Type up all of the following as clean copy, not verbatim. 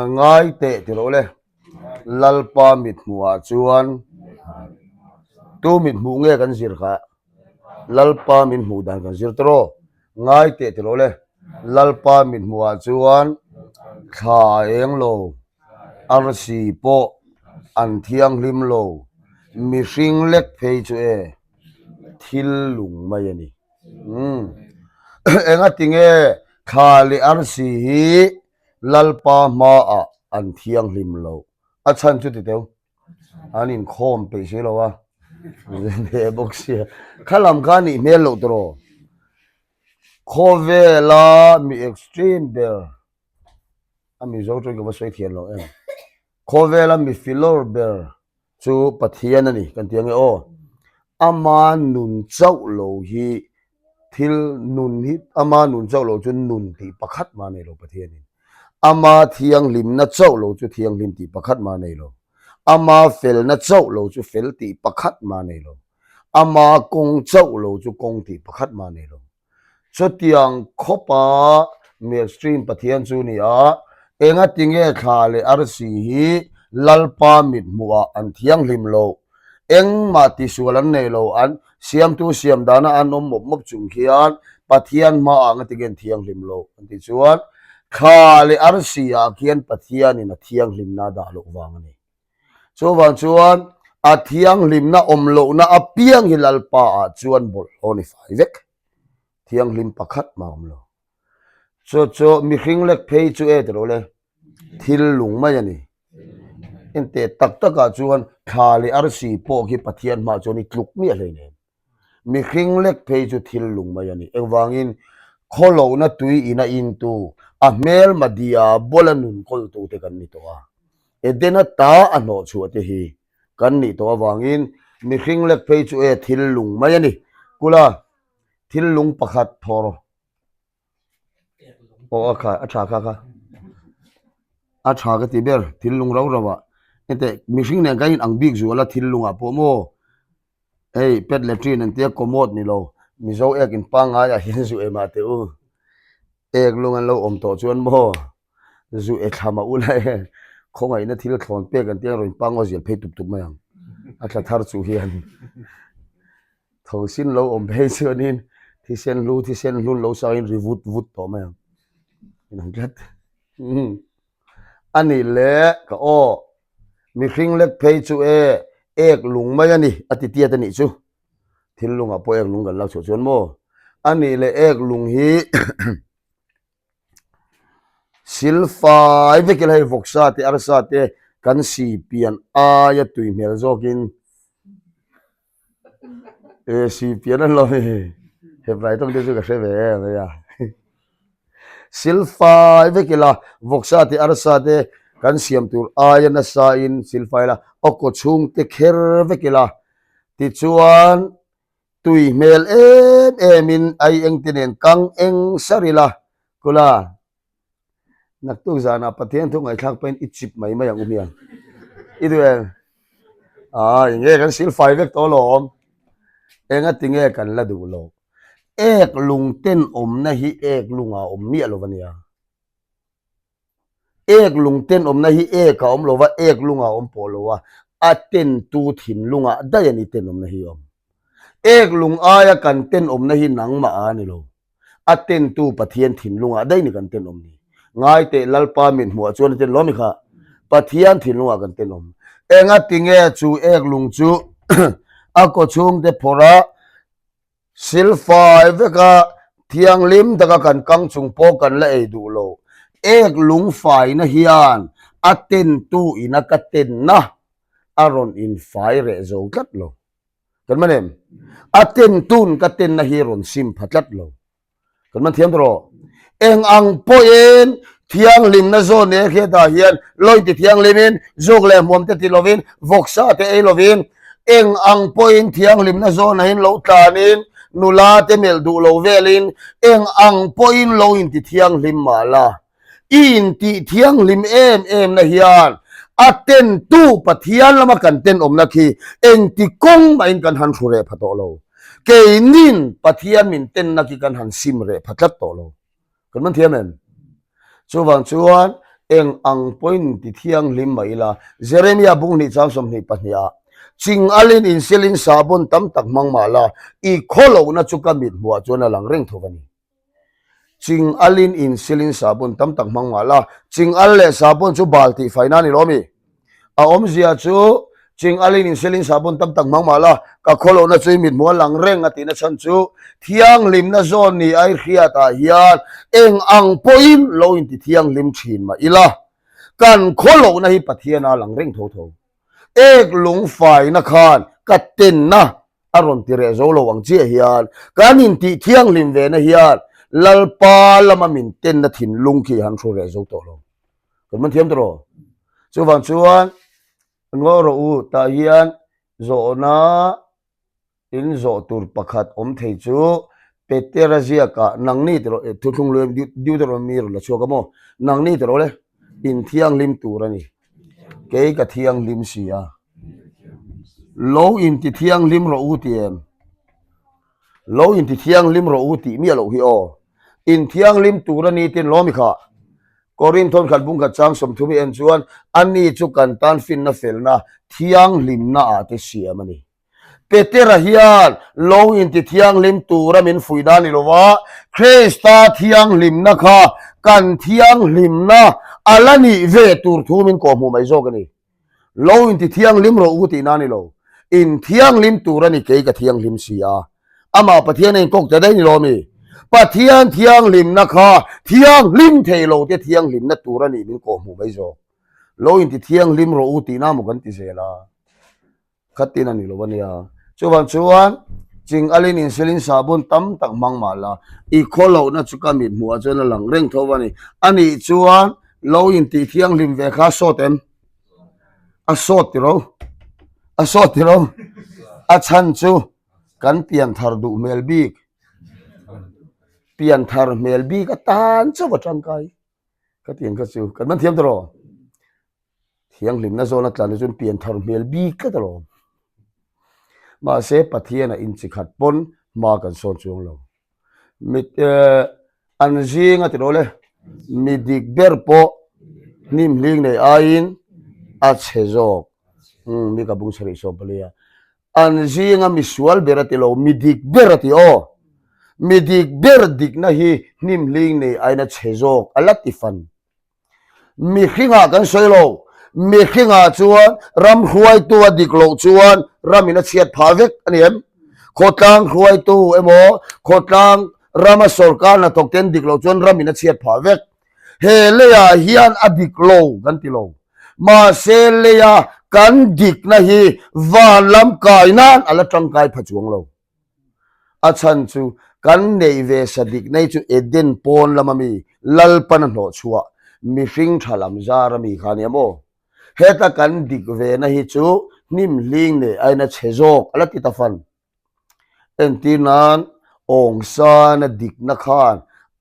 Ngai teh ti rawh le, Lalpa mithmuhah chuan tu mithmuh nge kan zir kha? Lalpa min hmuh dan kan zir tawh. Ngai teh ti rawh le, Lalpa mithmuhah chuan thla a eng lo, arsi pawh an thianghlim lo, mihring lek phei chu e, thil lung mai a ni. Umm. Engatinge thla leh arsi hi Lalpa hmaah an thianghlim lo? A chhan chu ti teu. An inkhawm peih si lo a. Ve bawk sia. Kha lam kha nih hmel loh tawh rawh. Khawvela mi extreme ber a Mizo tawng ka va sawi thiam lo em. Khawvela mi filawr ber chu Pathian a ni kan ti ange aw. Ama nun chauh lo hi thil nun hi ama nun chauh lo chu nun tih pakhat mah a nei lo Pathianin. Ama thianghlimna chauh lo chu thianghlim tih pakhat mah a nei lo. Ama felna chauh lo chu fel tih pakhat mah a nei lo. Ama kawng chauh lo chu kawng tih pakhat mah a nei lo. Chutiang khawpa Mainstream Pathian chu ni a, engatinge thla leh arsi hi Lalpa mithmuhah an thianghlim lo? Engmah tisual an nei lo, an siamtu siam dana an awm mawp mawp chung khian Pathian hmaah engatinge an thianghlim lo? An tih chuan thla leh arsi-ah khian Pathianin a thianghlimna a dah loh vang a ni. Chuvang chuan a thianghlimna awm lohna apiang hi Lalpa ah chuan bawlhhlawh ni fai vek. Thianghlim pakhat mah awm lo. Chu chu mihring lek phei chu e tilo le, thil lung mai a ni. Enteh tak takah chuan thla leh arsi pawh khi Pathian hmaah chuan i tluk miah hleinem. Mihring lek phei chu thil lung mai a ni. Engvangin khawlohna tui ina intu, a hmelma dia bawla nun kawltute kan ni tawh a. Edena ta a hnawh chhuah te hi kan nih tawh avangin mihring lek phei chu e thil lung mai a ni. Kula thil lung pakhat thawr Aw a kha a tha kha kha a tha ka ti ber thil lung rau rau ah heti mihring nen kan inang bik zual a thil lungah pawh maw hei pet latrine an tia commode ni lo mizo ek in pangngai ah hian zu em ah teh u ek lung an lo awm tawh chuan maw zu e thla mah ula e khawngaihna thil thlawn pek an tia rawn pangngaw zial phei tup tup mai ang a thla thar chu hian. Tho sin lo awm phei chuanin thisen hlu thisen hlun lo sain ri vut vut tawh mai ang. Inang tlat. A nih le ka aw mihring lek phei chu e ek lung mai a ni a ti tiat a nih chu. Thil lungah pawh ek lung kan lak chhuah chuan maw. A nih le ek lung hi Silfai vek ila hei vawksa te arsa te kan si pian aia tui hmel zawkin e si pian an lo ni heplai tawng te chu ka hre ve em a silfai vek ila vawksa te arsa te kan siam tur aia nasa in silfai ila aw kaw chhung te kher vek ila tichuan Tui hmel em em in ai eng te nen kang eng sar ila kula naktuk zanah Pathian thu ngaihthlak pahin i chip mai mai ang u hmiang i duh em? Aa enge kan sil fai vek tawh alawm enga tinge kan la duh lo ek lung ten awmna hi ek lungah a awm miah lo ania. Ek lung tenawmna hi ek a awm lo va, ek lung a awm pawh lo a, a tentu thinlungah daih a ni tenawmna hi a awm. Ek lung aia kan tenawmna hi nangmah a ni lo, a tentu Pathian thinlungah daih ni kan tenawm ni. Ngai teh Lalpa mit hmuhah chuan a ten lo a mi kha, Pathian thinlungah kan tenawm. Engatinge chu ek lung chu a kawchhungte phawrh a, Silfai veka thianghlim taka kan kang chung pawh kan la ei duh lo. Ek lungfaina hian a tentu ina ka tenna a rawn infai reh zo tlat lo. Kan man em? A tentun ka tenna hi rawn sim pha tlat lo. Kan man thiam tawh. Eng ang pawhin thianghlimna zawn nek hetah hian lawin ti thianghlimin zuk leh hmuam te ti lovin vawksa te ei lovin eng ang pawhin thianghlimna zawn ahin lo tlanin nula te melh duh lo velin eng ang pawhin lo inti thianghlim mah la. I intih thianghlim em em na hian a tentu Pathian lama kan tenawmna khi engti kawng mahin kan han hru reh pha tawh lo. Keinin Pathian min tenna khi kan han sim reh pha tlat tawh lo. Kan man thiam em? Chuvang chuan Eng ang pawhin ti thianghlim mah ila, Jeremia bung hnih chang 22 ah, Ching alin insilin sahbawn tam tak hmang mah la, i khawlohna chu ka mit hmuah chuan a lang reng tho a ni. Ching alin insilin sahbawn tam tak hmang mah la, ching al leh sahbawn chu bal tih faina a ni lo mi? A awmzia chu ching alin insilin sahbawn tam tak hmang mah la, ka khawlohna chu i mit hmuh a lang reng a tihna chhan chu thianghlimna zawn ni ai hriatah hian eng ang pawhin lo inti thianghlim thin mah ila, kan khawlohna hi Pathian a lang reng tho tho. Ek lung faina khan ka tenna a rawn ti reh zo lo ang chiah hian kan intih thianghlim ve na hian Lalpa lama min tenna thinlung khi han hru reh zo tawh lo. Kan man thiam tawh. Chuvang chuan ngaw rawh u tah hian zawhna in zawh tur pakhat awm thei chu Petera ziakah nangni tawh thuthlung lui Deuteronomy rawn la chhuak a maw? Nangni tawh le inthianghlim tur a ni. Kei ka thianghlim si a. Lo inti thianghlim rawh u ti em? Lo inti thianghlim rawh u tih miah loh hi aw. Inthianghlim tur a ni tin lawmi kha. Korinthon khat bung khat chang 30 hi en chuan ani chu kan tan finna felna thianghlimna ah te siam a ni. Petera hian lo inti thianghlim tura min fuih na ni lova, Krista thianghlimna kha kan thianghlimna a la nih ve tur thu min kawhhmuh mai zawk a ni. Lo inti thianghlim rawh u tihna ni lo, in thianghlim tur a ni kei ka thianghlim si a. Amah Pathian a inkawk ta daih ni lo mi? Pathian thianghlimna kha thianghlim thei lo te thianghlimna tur a nih min kawhhmuh mai zawk. Lo inti thianghlim rawh u tihna maw kan ti zel a. Khatin a ni lo a nia. Chuvang chuan ching alin insilin sahbawn tam tak hmang mah la, i khawlohna chu ka mit hmuhah chuan a lang reng tho a ni. A nih chuan lo intih thianghlim ve kha a sawt em? A sawt tiro. A sawt tiro. A chhan chu kan pianthar duh hmel bik. Pianthar hmel bik atan chauh a tangkai. Khatiang kha chu kan man thiam tawh. Thianghlimna zawna tlan hi chuan pianthar hmel bik tlat alawm. Mahse Pathian a inchi khat pawn hma kan sawn chuang lo. Mi eh an zing a ti lo le, mi dik ber pawh hnim hling nei aiin a chhe zawk. Umm mi ka bung sarih sawm pali a. An zinga mi sual ber a ti lo, mi dik ber a ti aw. Mi dik ber dikna hi hnim hling nei aiin a chhe zawk a la ti fan. Mihringah kan sawi lo, mihringah chuan ram hruaitu a dik loh chuan ramin a chhiat phah vek a ni em? Khawtlang hruaitu emaw khawtlang rama sorkar hnathawk te an dik loh chuan ramin a chhiat phah vek. He leiah hian a dik lo kan ti lo. Mahse leia kan dikna hi van lam kai nan a la tangkai pha chuang lo. A chhan chu kan neih ve sa dik nei chu Eden pawn lama mi Lalpan a hnawh chhuah mihring tha lam zar a mi kha nia maw? Heta kan dik ve na hi chu hnim hling nei aiin a chhe zawk a la ti ta fan. Entir nan Awngsana dikna khan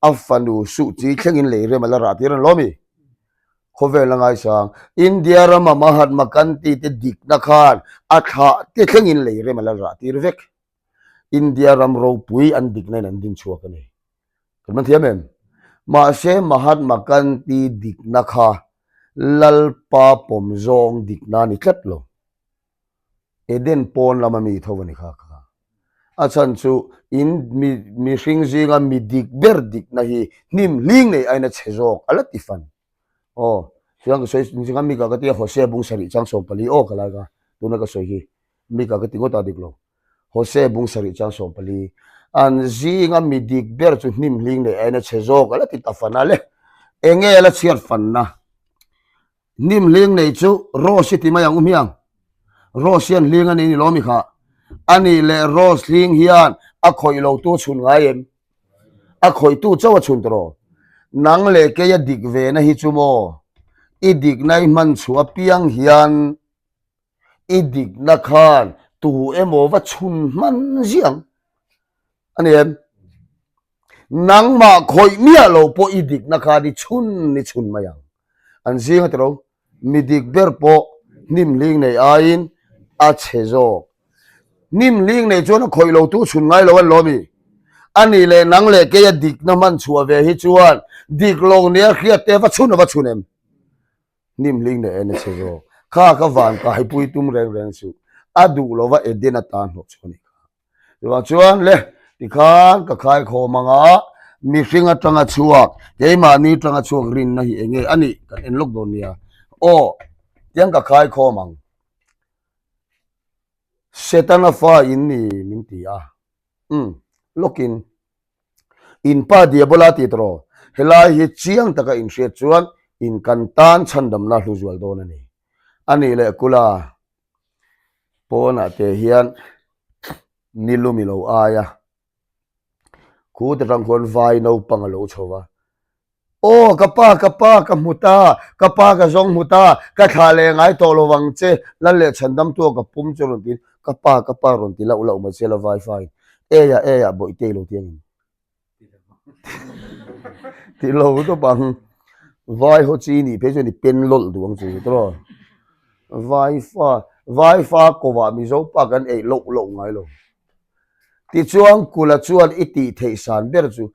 a fanu suh chi thlengin lei rem a la rah tir a ni lo mi? Khawvel a ngaisang. India rama Mahatma Gandhi te dikna khan a thlah te thlengin lei rem a la rah tir vek. India ram ropui an dikna in an din chhuak a ni. Kan man thiam em? Mahse Mahatma Gandhi dikna kha Lalpa pawm zawng dikna a ni tlat lo. Eden pawn lama mi tho a ni kha kha. A chhan chu in mi mihring zinga mi dik ber dikna hi hnim hling nei aiin a chhe zawk a la ti fan. Aw, chuan ka sawi zinga Mika ka tia Hosea bung sarih chang 14 aw ka lai ka tuna ka sawi hi Mika ka ti ngawt a dik lo. Hosea bung sarih chang 14 an zinga mi dik ber chu hnim hling nei aiin a chhe zawk a la ti ta fan a le. Enge a la chhiat fanna? Hnim hling nei chu Rose i ti mai ang u hmiang. Rose hian hling a ni ni lo mi kha. A nih leh Rose hling hian a khawih lo tu a chhun ngai em? A khawih tu chauh a chhun tawh rawh. Nang leh kei a dik ve na hi chu maw? I dikna i hman chhuah apiang hian I dikna khan tu emaw va chhun hman ziah ang. A ni em? Nangmah khawih miah lo pawh i dikna khan i chhun i chhun mai ang. An zing a ti lo. Mi dik ber pawh hnim hling nei aiin a chhe zawk. Hnim hling nei chuan a khawih lo tu chhun ngai lo an lo a mi? A nih leh nang leh kei a dikna hman chhuah ve hi chuan dik lo nia hriat te va chhun a va chhun em? Hnim hling leh en a che zawk. Kha ka van kaipui tum reng reng suh. A duh lova Eden atan hlawh chu a nih kha. Chuvang chuan le tikhan ka khai khawm ang a, mihring atanga chhuak, keimahni atanga chhuak rinna hi enge a nih kan en lawk dawn nia. Aw, tiang ka khai khawm ang. Setana fa in ni min ti a. Umm, lawkin. In pa Diabola tih tawh rawh. Helai hi chiang taka in hriat chuan in kan tan chhandamna hlu zual dawn a ni. A nih leh kula pawnah te hian ni lumi lo ai a, khute tang khuan vai naupang a lo chho va. Aw ka pa ka pa ka hmu ta, ka pa ka zawng hmu ta, ka thlah leh ngai tawh lo vang che, lal leh chhandam tu a ka pum chu rawn tiin ka pa ka pa rawn ti lauh lauh mai che la vai faiin eia eia bawihte i lo ti angin ti lo tawp ang vai ho chi nih phei chuan i pen lawlh duh ang chu tawh vai fa vai fa kovah mizo pa kan eih loh loh ngai lo. Tichuan Kula chuan i tih theih san ber chu,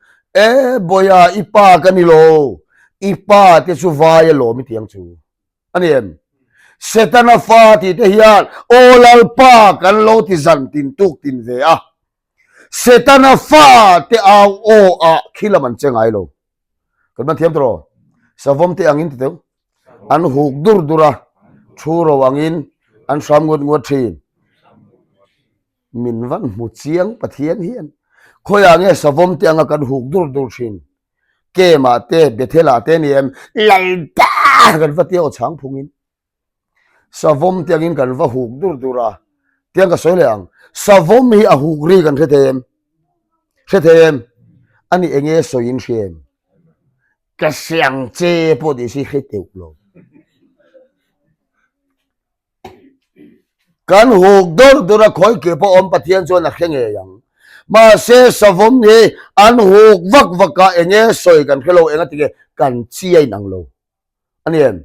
E Bawia, i pa ka ni lo, i pa te chu vai a lawm i ti ang chu. A ni em? Setana fa tih te hian Aw Lalpa kan lo ti zan tin tuk tin ve a. Setana fa te au aw ah khi lam an che ngai lo. Kan man thiam tawh? Savawm te angin ti teu. An huk dur dur a, thu ro angin an hram nguat nguat thin. Min van hmu chiang Pathian hian khawiah nge savawm te anga kan huk dur dur thin Kemah te Bethelah te ni em Lalpa kan va tia aw chhang phungin savawm te angin kan va huk dur dur a tiang ka sawi leh ang savawm hi a huk ri kan hre thei em hre thei em ani enge sawiin hria em ka siang che pawh tih si hre teuh lo. Kan huk dawr dawr a khawi ke pawh awm Pathian chuan a hre ngei ang. Mahse savawm hi an huk vak vak a enge sawi kan hre lo eng a ti nge kan chi a inang lo a ni em?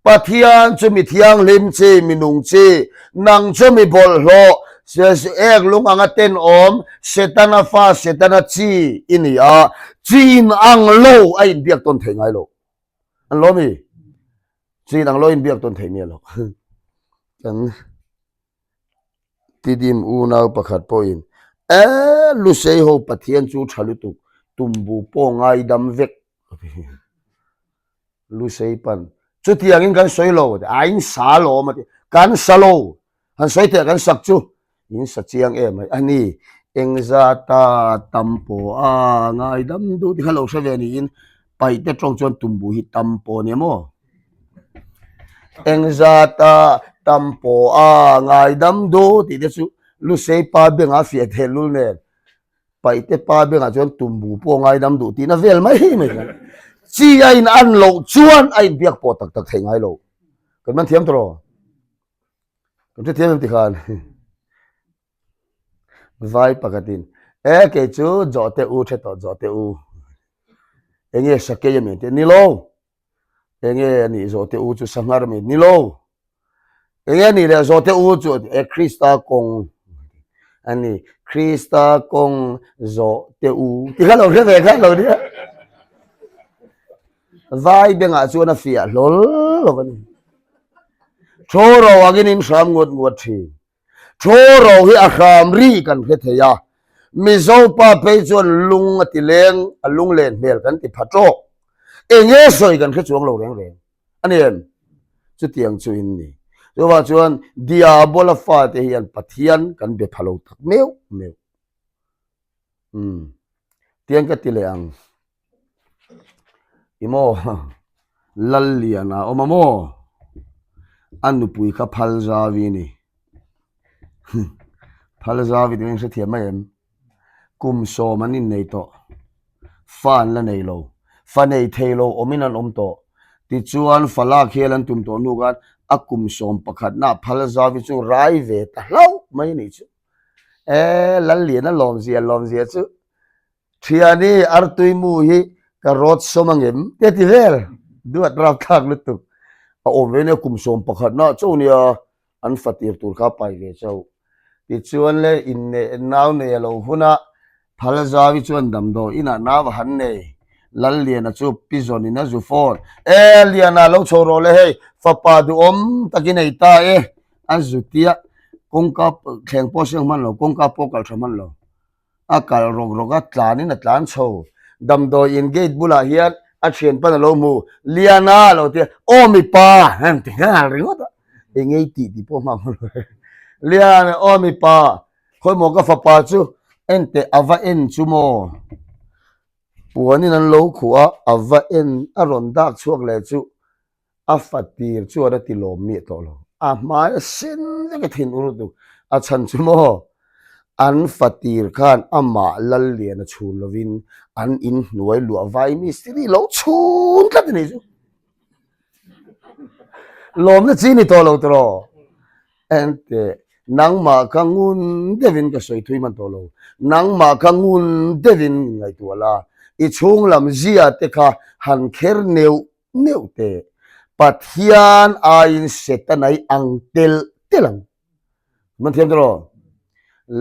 Pathian chu mi thianghlim chi, mi nung chi, nang chu mi bawlhhlawh, ek lung anga tenawm, Setana fa, Setana chi i ni a, chi inang lo a inbiak tawn thei ngai lo. An lawm i? Chin ang lo inbiak tawn thei miah lo. Kan Tidim unau pakhat pawhin, E, Lusei ho Pathian chu tha lutuk, tumbu pawh ngaidam vek. Lusei pan, Chutiangin kan sawi lo, a in sa lawm a ti. Kan sa lo, Han sawi teh kan sak chu in sa chiang em mai a ni. Engzata tam pawh a ngaidam duh tih kha lo hre ve niin paihte tawng chuan tumbu hi tam pawh a ni maw? Engzata tam pawh a ngaidam duh tih te chu Lusei pa bengah fiah theh lul nen paihte pa bengah chuan tumbu pawh ngaidam duh tihna vel mai mai khan chi a in an loh chuan a inbiak pawh tak tak theih ngai lo. Kan man thiam tawh. Kan hrethiam em tikhan vai pakhatin e kei chu zawhte u hre tawh zawhte u enge sakei a mi te ni lo enge a nih zawhte u chu sanghar a mi ni lo enge a nih leh zawhte u chu e Krista kawng a ni Krista kawng zawhte u ti kha lo hre ve kha lo nia Vai bengah chuan a fiah hlawl lo a ni. Thaw ro angin in hram nguat nguat thin. Thaw ro hi a hram ri kan hre thei a. Mizo pa phei chuan lung a ti leng, a lung len hmel kan ti pha tawk. Enge sawi kan hre chuang lo reng reng. A ni em? Chutiang chu in ni. Chuvang chuan Diabola fate hian Pathian kan be pha lo tak meuh meuh. Umm. Tiang ka ti leh ang. I maw Lalliana awm a maw? A nupui kha phal zavi a ni. Phal zavi tih in hrethiam mai em? Kum sawm an innei tawh. Fa an la nei lo. Fa nei thei lo awmin an awm tawh. Tichuan fa lak hial an tum tawh hnu khan a kum sawm pakhatna phal zavi chu rai ve ta hlauh mai a nih chu. E Lalliana lawmzia lawmzia chu Thiani artui mu hi ka rawt sawm angem te ti vel duat rapthlak lutuk a awm ve nia kum 11 na chauh nia an fa tir tur kha pai ve chauh tichuan le inneih nau nei a lo hun a Phalzawi chuan damdawi inah nau a han nei. Lalliana chu Pi Zawnin a zu phone. E Liana lo chho rawh le hei, fapa duhawm tak i nei ta e, a zu tia. Kawngka thleng pawh siang hman lo, kawngka pawh kal tha hman lo. A kal rawk rawk a, tlanin a tlan chho. Damdawi in gate bulah hian a thian pan a lo hmu, Liana a lo ti a, Aw mipa! Heng ti nghal ringawt a, eng ei tih tih pawh hmang lo. Liana, Aw mipa! Khawimaw ka fapa chu en teh a va en chu maw? Puanin an lo khuh a, a va en a rawn dak chhuak leh chu a fa tir chuan a ti lawm miah tawh lo. A hmai a sen vek a thin ur lutuk. A chhan chu maw? An fa tir khan amah Lalliana chhun lovin an inhnuai luah vai mistiri lo chhun tlat a nih chu. Lawmna chi ni tawh lo tawh. Enteh, nangmah kha ngun deuhin ka sawi thui hman tawh lo. Nangmah kha ngun deuhin min ngaihtuah la, i chhung lam zia te kha han kher neuh neuh teh. Pathian aiin Setana i ang telh telh ang. Man thiam tawh rawh.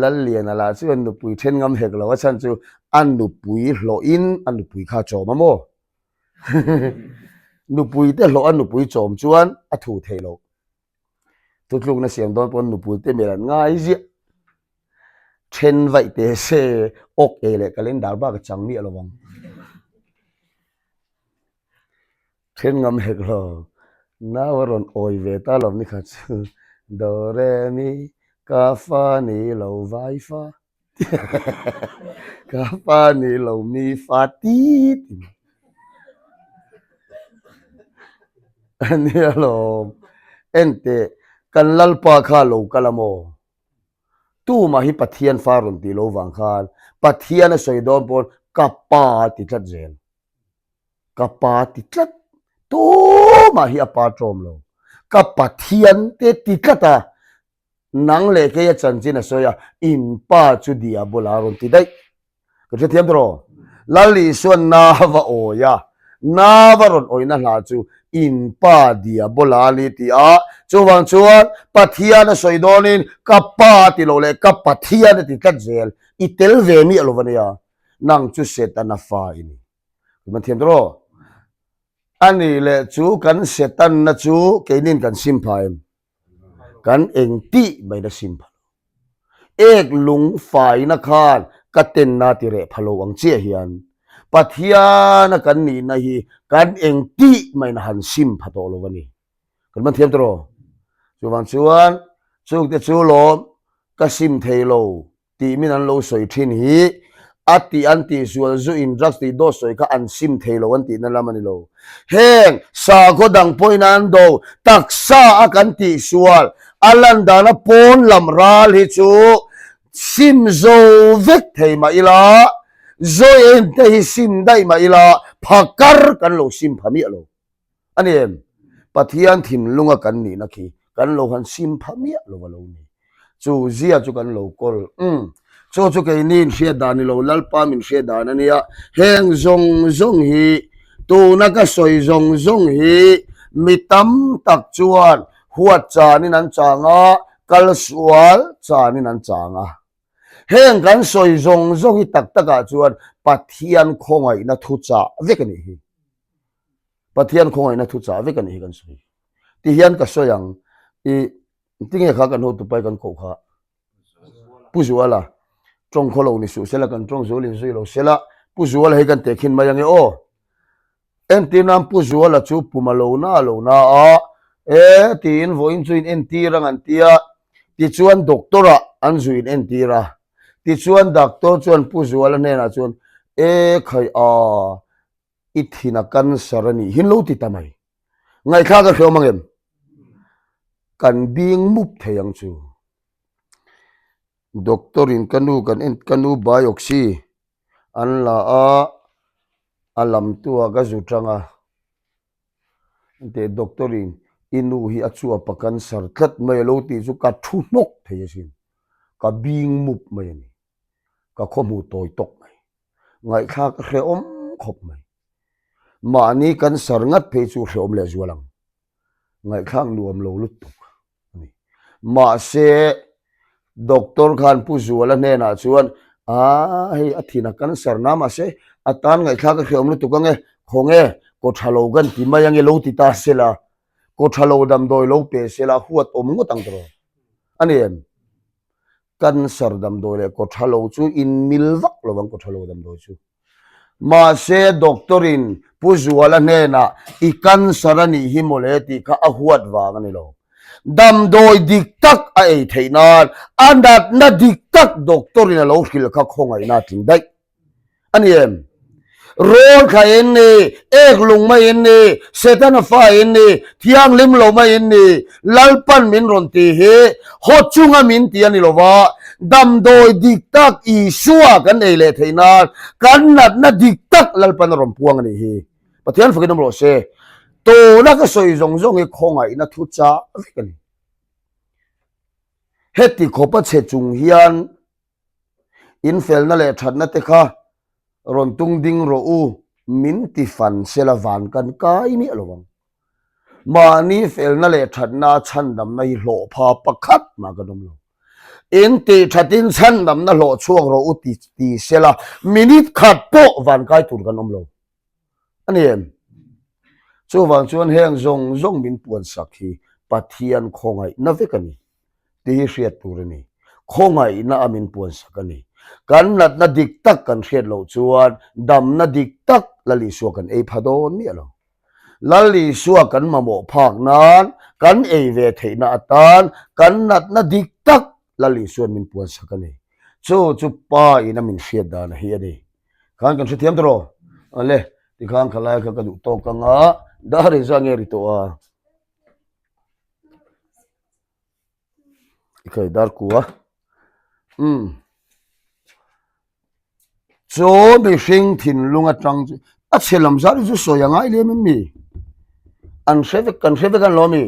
Lalliana lah chuan nupui then ngam hek lo, a chhan chu a nupui hlawhin a nupui kha a chawm a maw? Nupui te hlawh a nupui chawm chuan a thu theih loh. Thutlukna siam dawn pawn nupui te mel an ngai ziah. Then vaih te se awk ei leh calendar bak a chang miah lo ang. Then ngam hek lo. Nau a rawn awi ve ta lo ni kha chu. Do re mi ka fa ni lo vai fa. Ka fa ni lo mi fa tit in a nia lawm. Enteh, kan Lalpa kha lo kal a maw? Tumah hi Pathian fa rawn tih lo vang khan Pathian a sawi dawn pawn ka pa a ti tlat zel. Ka pa ti tlat. Tumah hi a pa ṭawm lo. Ka Pathian te ti tlat a. Nang leh kei a chanchin a sawi a, in pa chu Diabola a rawn ti daih. Ka hrethiam ta rawh. Lal Isuan na va awi a, na va rawn awihna hla chu in pa Diabola a ni ti a, chuvang chuan Pathian a sawi dawnin ka pa a ti lo leh ka Pathian a ti tlat zel, i tel ve miah lo va nia, nang chu Setana fa i ni. Ka man thiam ta rawh. A nih leh chu kan Setanna chu keinin kan sim phah em? Kan eng tih mai na sim pha lo. Ek lung faina khan ka tenna ti reh pha lo ang chiah hian Pathiana kan nihna hi kan eng tih mai na han sim pha tawh lo a ni. Kan man thiam tawh. Chuvang chuan chungte chu lawm ka sim thei lo tih min an lo sawi thin hi a tih an tih sual zu in drugs tih dawt sawi kha an sim thei lo an tihna lam a ni lo. Heng sakhaw dang pawhin an do taksa a kan tih sual a lan dana pawn lam ral hi chu sim zo vek thei mah ila zawi en te hi sim daih mah ila phakar kan lo sim pha miah lo. A ni em? Pathian thinlunga kan nihna khi kan lo han sim pha miah lo a lo ni. Chu zia chu kan lo kawl. Umm. Chu chu keini in hriat dan ni lo, Lalpa min hriat dan a nia. Heng zawng zawng hi, tuna ka sawi zawng zawng hi mi tam tak chuan huat chanin an chang a, kal sual chanin an chang a. Heng kan sawi zawng zawng hi tak takah chuan Pathian khawngaihna thuchah vek a nih hi. Pathian khawngaihna thuchah vek a nih hi kan sawi. Ti hian ka sawi ang, i tinge kha kan hotupai kan koh kha? Pu Zuala, tawng khaw lo ni suh sela kan tawng zual in zui lo sela, Pu Zuala hi kan tehkhin mai ange aw. Entir nan Pu Zuala chu pum a lo na a lo na a, e tiin vawiin chu in entir ang an ti a, tichuan doctor ah an zu in entir a, tichuan doctor chuan Pu Zuala hnenah chuan e khai a, i thin a cancer a nih hi lo ti ta mai. Ngaihthlak a hreawm ang em? Kan bing mup thei ang chu. Doctor in ka nu kan en ka nu biopsy an la a, a lam tu ah ka zu tang a. Teh doctor in i nu hi a chuap a cancer tlat mai a lo tih chu ka thu hnawk thei asin. Ka bing mup mai a ni. Ka khawhmuh tawi tawk mai. Ngaihthlak a hrehawm khawp mai. Mahni cancer ngat phei chu hrehawm leh zual ang. Ngaihthlak nuam lo lutuk a ni. Mahse, doctor khan Pu Zuala hnenah chuan. Aa hei a thin a cancer na mahse a tan ngaihthlak a hreawm lutuk ange khawnge kaw tha lo kan ti mai ange lo ti ta sela kaw tha lo damdawi lo pe sela huat awm ngawt ang tawh a ni em? Cancer damdawi leh kaw tha lo chu in mil vak lo ang kaw tha lo damdawi chu. Mahse doctor in Pu Zuala hnenah i cancer a nih hi mawle tih kha a huat vang a ni lo. Damdawi dik tak a ei theih nan a natna dik tak doctor in a lo hrilh kha khawngaihna a tling daih. A ni em? Rawl thla in ni, ek lung mai in ni, Setana fa in ni, thianghlim lo mai in ni, Lalpan min rawn ti hi haw chunga min ti a ni lo va, damdawi dik tak Isua kan ei leh theih nan kan natna dik tak Lalpan a rawn puang a nih hi. Pathian fakin awm rawh se. Tuna ka sawi zawng zawng hi khawngaihna thu chah vek a ni. Heti khawpa chhe chung hian Infelna leh thatna te kha rawn tung ding rawh u, min ti fan sela van kan kai miah lo ang. Mahni felna leh thatna a chhandamna hi hlawh pha pakhat mah kan awm lo. In tih thatin chhandamna hlawh chhuak rawh u ti ti sela minute khat pawh van kai tur kan awm lo. A ni em? Chuvang chuan heng zawng zawng min puansak hi Pathian khawngaihna vek a ni. Tih hi hriat tur a ni. Khawngaihna a min puansak a ni. Kan natna dik tak kan hriat loh chuan damna dik tak Lal Isua kan ei pha dawn miah lo. Lal Isua kan mamawh phak nan, kan ei ve theihna atan kan natna dik tak Lal Isua'n min puansak a ni. Chu chu Pa in a min hriat dan hi a ni. Khan kan hrethiam ta rawh. Ale, tikhan khalai kha ka duh tawk ang a, dar inzah nge ri tawh a. I kai dar ku a. Umm. Chu mihring thinlung atang chu a chhe lam zat hi chu sawi a ngai lem em mi? An hre vek kan hre vek an lo a mi?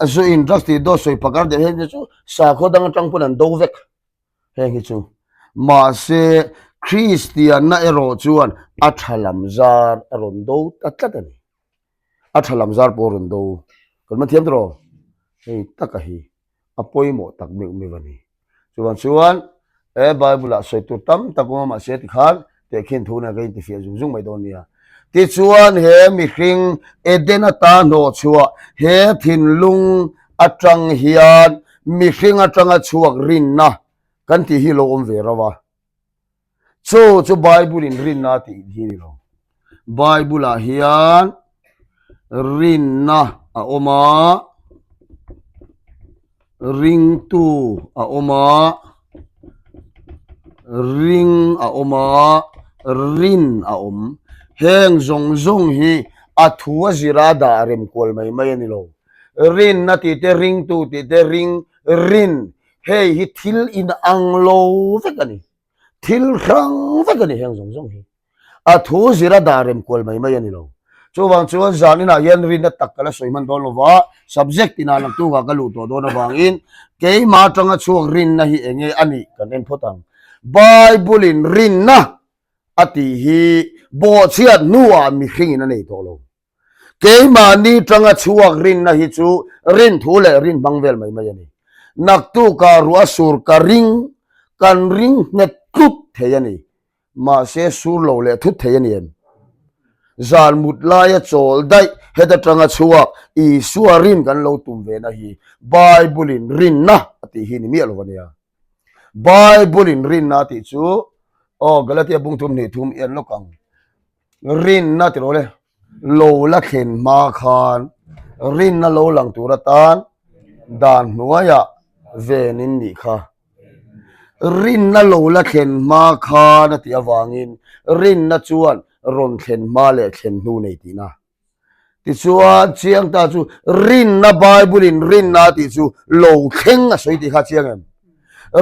A zu in drugs tih dawt sawi pakar deuh heng te chu sakhaw dang atang pawn an do vek heng hi chu. Mahse Kristianna erawh chuan a tha lam zar a rawn do ta tlat a ni. A tha lam zar pawh a rawn do. Kan man thiam tawh hei taka hi a pawimawh tak meuh meuh a ni. Chuvang chuan he Bible ah sawi tur tam tak awm a mahse tikhan tehkhin thu nen ka intifiah zung zung mai dawn nia. Tichuan he mihring Eden ata hnawh chhuah he thinlung atang hian mihring atanga chhuak rinna kan tih hi lo awm ve rauh a. Chu chu Bible in rinna a tih hi ni lo. Bible ah hian rinna a awm a, ringtu a awm a, ring a awm a, rin a awm. Heng zawng zawng hi a thu a zira dah rem kual mai mai a ni lo. Rinna tih te, ringtu tih te, ring, rin Hei hi thil inang lo vek a ni. Thil hrang vek a ni heng zawng zawng hi. A thu zira dah rem kual mai mai a ni lo. Chuvang chuan zan inah hian rinna tak ka la sawi hman dawn lo va, subject inah naktukah ka luh tawh dawn avangin keimah atanga chhuak rinna hi eng nge a nih kan en phawt ang. Bible-in rinna a tih hi bawhchhiat hnuah mihringin a nei tawh lo. Keimahni tanga chhuak rinna hi chu rin thu leh rin hmang vel mai mai a ni. Naktukah ruah sur ka ring, kan ring nghet tlut thei a ni. Mahse sur lo leh thut thei a ni em? Zan mut laia chawl daih heta tanga chhuak Isua rin kan lo tum ve na hi Bible-in rinna a tih hi ni miah lo a nia. Bible-in rinna a tih chu aw Galatia bung thum hnih thum i en lawk ang. Rinna ti rawh le, lo la thlen hma khan rinna lo lang tur atan dan hnuaiah ven in nih kha. Rinna lo la thlen hma khan a tih avangin rinna chuan rawn thlen hma leh thlen hnu nei tihna. Tichuan chiang ta chu rinna Bible in rinna tih chu lo thleng a sawi tih kha chiang em?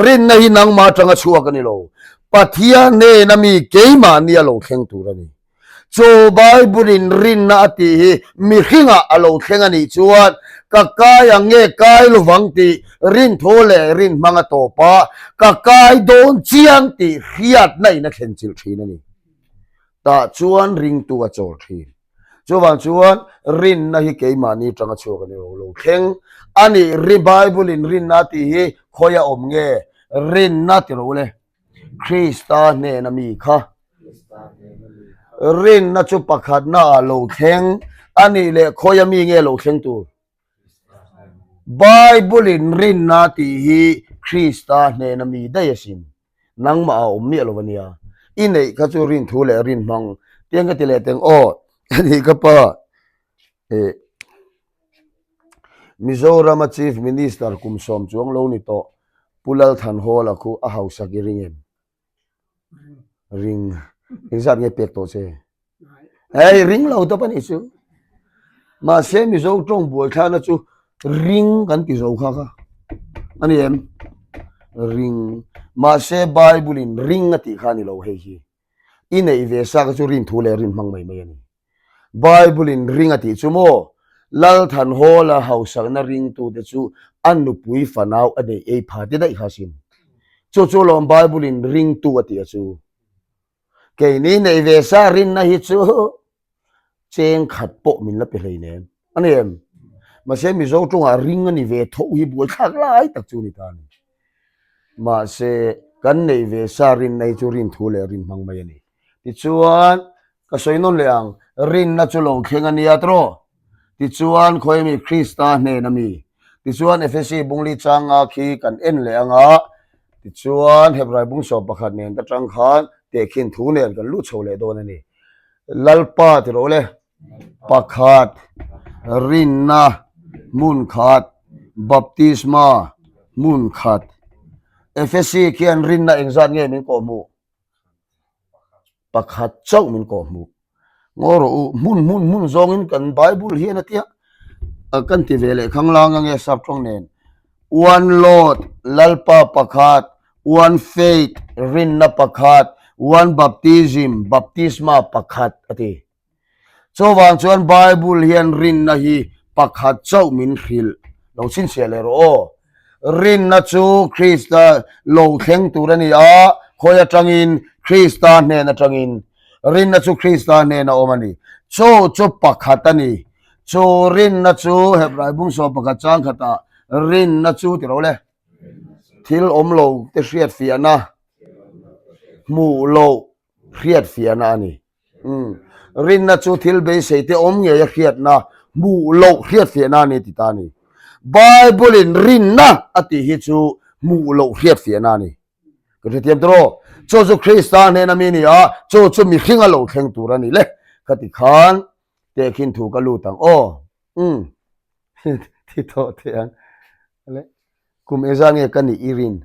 Rinna hi nangmah atanga chhuak a ni lo. Pathian hnena mi keimahni a lo thleng tur a ni. Chu Bible in rinna a tih hi mihringah a lo thleng a nih chuan ka kai ang nge kai lovang tih rinthu leh rin hmang a tawp a, ka kai dawn chiang tih hriatna in a thlen chilh thin a ni. Tah chuan ringtu a chawl thin. Chuvang chuan rinna hi keimahni tanga chhuak a ni lo lo thleng a ni. Ri Bible in rinna tih hi khawi a awm nge? Rinna ti ro le. Krista hnena mi kha. Rinna chu pakhatna ah lo thleng a nih leh khawia mi nge lo thleng tur? Bible in rinna tih hi Krista hnena mi daih asin. Nangmah a awm miah lo a nia. I neih kha chu rin thu leh rin hmang. Tiang ka ti leh teng aw a nih ka pa. Eh Mizorama Chief Minister kum sawm chuang lo ni tawh Pu Lalthanhawla khu a hausak i ring em? Ring. Engzat nge pek tawh che? Hei ring lo tawp a nih chu. Mahse Mizo tawng buaithlakna chu ring kan ti zo kha kha a ni em? Ring. Mahse Bible in ring a tih kha a ni lo hei hi. I neih ve sa kha chu rin thu leh rin hmang mai mai a ni. Bible in ring a tih chu maw? Lalthanhawla hausakna ringtute chu a nupui fanau a neih ei pha te daih kha sin. Chu chu lawm Bible in ringtu a tih a chu. Keini neih ve sa rinna hi chu cheng khat pawh min la pe hleinem. A ni em? Mahse Mizo tawngah ring a ni ve tho hi buaithlak lai tak chu a ni ta a ni. Mahse kan neih ve sa rinna hi chu rin thu leh rin hmang mai a ni. Tichuan ka sawi nawn leh ang, rinna chu lo thleng a nia tawh. Tichuan khawi mi Krista hnen a mi. Tichuan Efesi bungli changa khi kan en leh ang a, tichuan Hebrai bung sawm pakhat nen ta tang khan tehkhin thu nen kan lut chho leh dawn a ni. Lalpa ti rawh le, pakhat, rinna hmun khat, baptisma hmun khat. Efesi khian rinna engzat nge min kawhhmuh? Pakhat chauh min kawh hmuh. Ngaw rawh u, hmun hmun hmun zawngin kan Bible hian a tia kan ti ve leh khang lang ange sap tawng nen. One Lord, Lalpa pakhat, one faith, rinna pakhat, one baptism, baptisma pakhat a ti. Chuvang chuan Bible hian rinna hi pakhat chauh min hrilh lo chhinchhiah leh rawh aw. Rinna chu Krista lo thleng tur a ni a, khawi atangin? Krista hnen atangin. Rinna chu Krista hnen a awm a ni. Chu chu pakhat a ni. Chu rinna chu Hebrai bung 11 chang khatah rinna chu ti ro le. Thil awm lo te hriatfiahna hmuh loh hriatfiahna a ni. Umm. Rinna chu thil beisei te awm ngei a hriatna, hmuh loh hriatfiahna a ni ti ta a ni. Bible in rinna a tih hi chu hmuh loh hriatfiahna a ni. Ka hrethiam tawh aw. Chu chu Krista hnena mi a ni a, chu chu mihring a lo thleng tur a ni le. Ka ti khan tehkhin thu ka lut ang aw. Umm. Thi tawh teh ang. Le. Kum engzat nge ka nih i rin?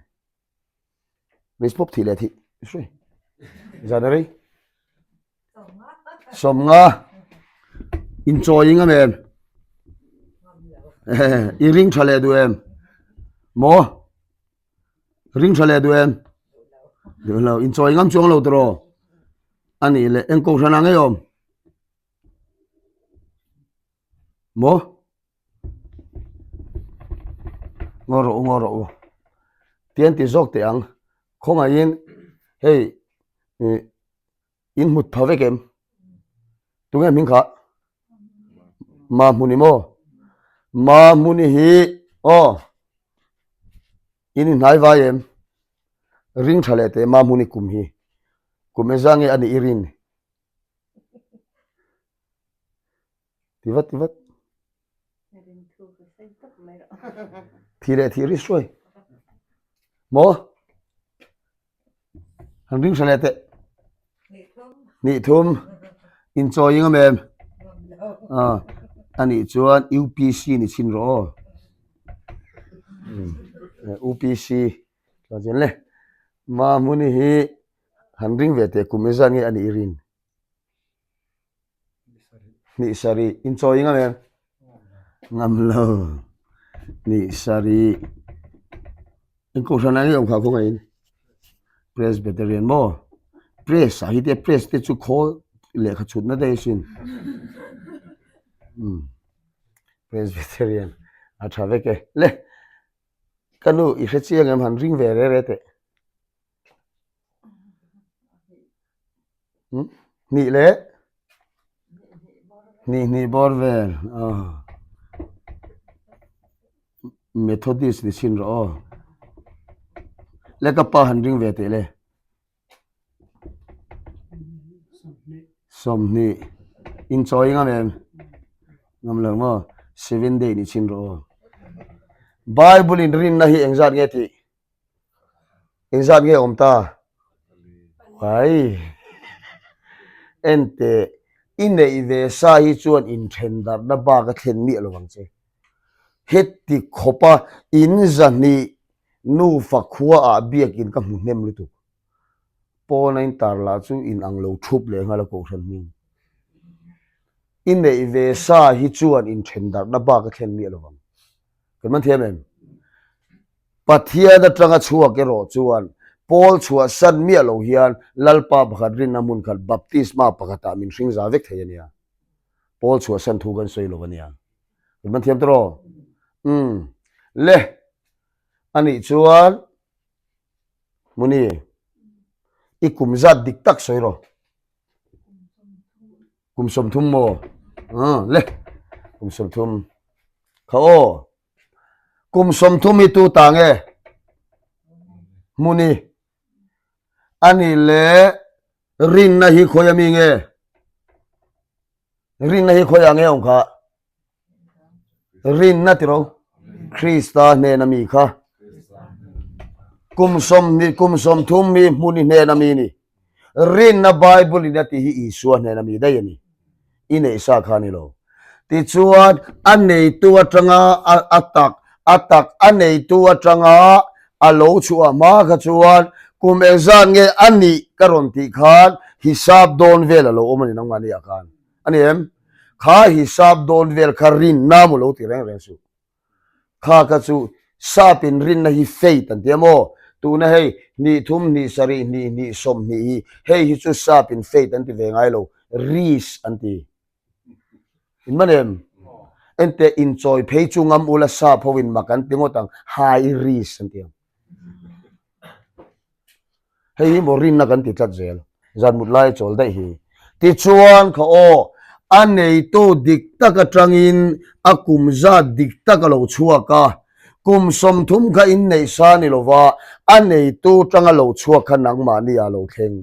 Miss pawp thih leh thih swi zan a rei sawmnga inchawi ngam em i ring tha leh duh em maw ring tha leh duh em duh lo inchawi ngam chuang lo tawh a nih leh eng kohhran ah ngei awm Maw? Ngaw rawh u, ngaw rawh u. Tian ti zawk teh ang. Khawngaihin hei ih in hmut pha vek em? Tunge hming kha? Mahmuni maw? Mahmuni hi aw in inhnai vai em? Ring tha leh teh Mahmuni kum hi. Kum engzah nge a nih i rin? Ti vat ti vat. Thi leh thi ri suai. Maw? Han ring hra leh teh. Ni thum. Inchawi ngam em? Ah, anih chuan UPC ni chhin rawh aw. UPC. Chuan chuan le. Mahmuni hi han ring ve teh kum engzat nge anih i rin? Hnih sarih inchawi ngam em? Ngam lo. Hnih sarih eng kohhran ah nge awm kha khawngaih in? Presbyterian maw? Press ah hi te press te chu khawl lehkha chhutna daih asin. Umm Presbyterian a tha vek e. Le ka nu i hre chiang em han ring ve re re teh. Hnih leh hnih hnih bawr vel Methodist ni chhin rawh aw le ka pa han ring ve teh le. 20 inchawi ngam em? Ngam lo maw? Seven day ni chhin rawh aw. Bible in rinna hi engzat nge tih? Engzat nge awm ta? Ai. Ente, i neih ve sa hi chuan inthen darhna bak a thlen miah lo ang che. Heti khawpa in zahnih nufa khua ah biakin ka hmu hnem lutuk. Pawn a intar lah chu in ang lo thup leh nghal a kohhran hming. I neih ve sa hi chuan inthen darhna bak a thlen miah lo vang. Kan man thiam em? Pathian atanga chhuak erawh chuan Paul chhuahsan miah lo hian Lalpa pakhat rinna hmun khat baptisma pakhatah min hring za vek thei a nia. Paul chhuahsan thu kan sawi lo a nia. Kan man thiam tawh? Umm. Le. Anih chuan Muni, i kum zat dik tak sawi rawh. Kum 30 maw? Ah, le. Kum 30. Kha aw. Kum 30 hi tu ta nge? Muni. Ani le rinna hi khawi ami nge? Rinna hi khawi ang nge awm kha? Rinna tiro Krista hnena mi kha kum 20 kum 30 mi hmuni hnena mi ni rinna Bible in a ti hi Isua hnena mi daih a ni i neih sa kha ni lo tichuan a neitu atanga a tak a tak a neitu atanga a lo chhuah hma kha chuan kum engzat nge a nih ka rawn tih khan hisap dawn vel a lo awm a ni nangmahni ah khan A ni em? Kha hisap dawn vel kha rinna maw lo ti reng reng suh. Kha kha chu sap in rinna hi faith an ti a maw? Tuna hei hnih thum hnih sarih hnih hnih 20 hi hei hi chu sap in faith an ti ve ngai lo, risk an ti. In man em? Enteh inchawi phei chu ngam ula sap ho in mak an ti ngawt ang, high risk an ti ang. Hei hi maw rinna kan ti tlat zel, zan mut lai a chawl daih hi. Tichuan kha aw, a neitu dik tak atangin a kum zat dik tak a lo chhuak a, kum 30 kha inneih sa ni lova a neitu tanga lo chhuak kha nangmahni ah lo thleng.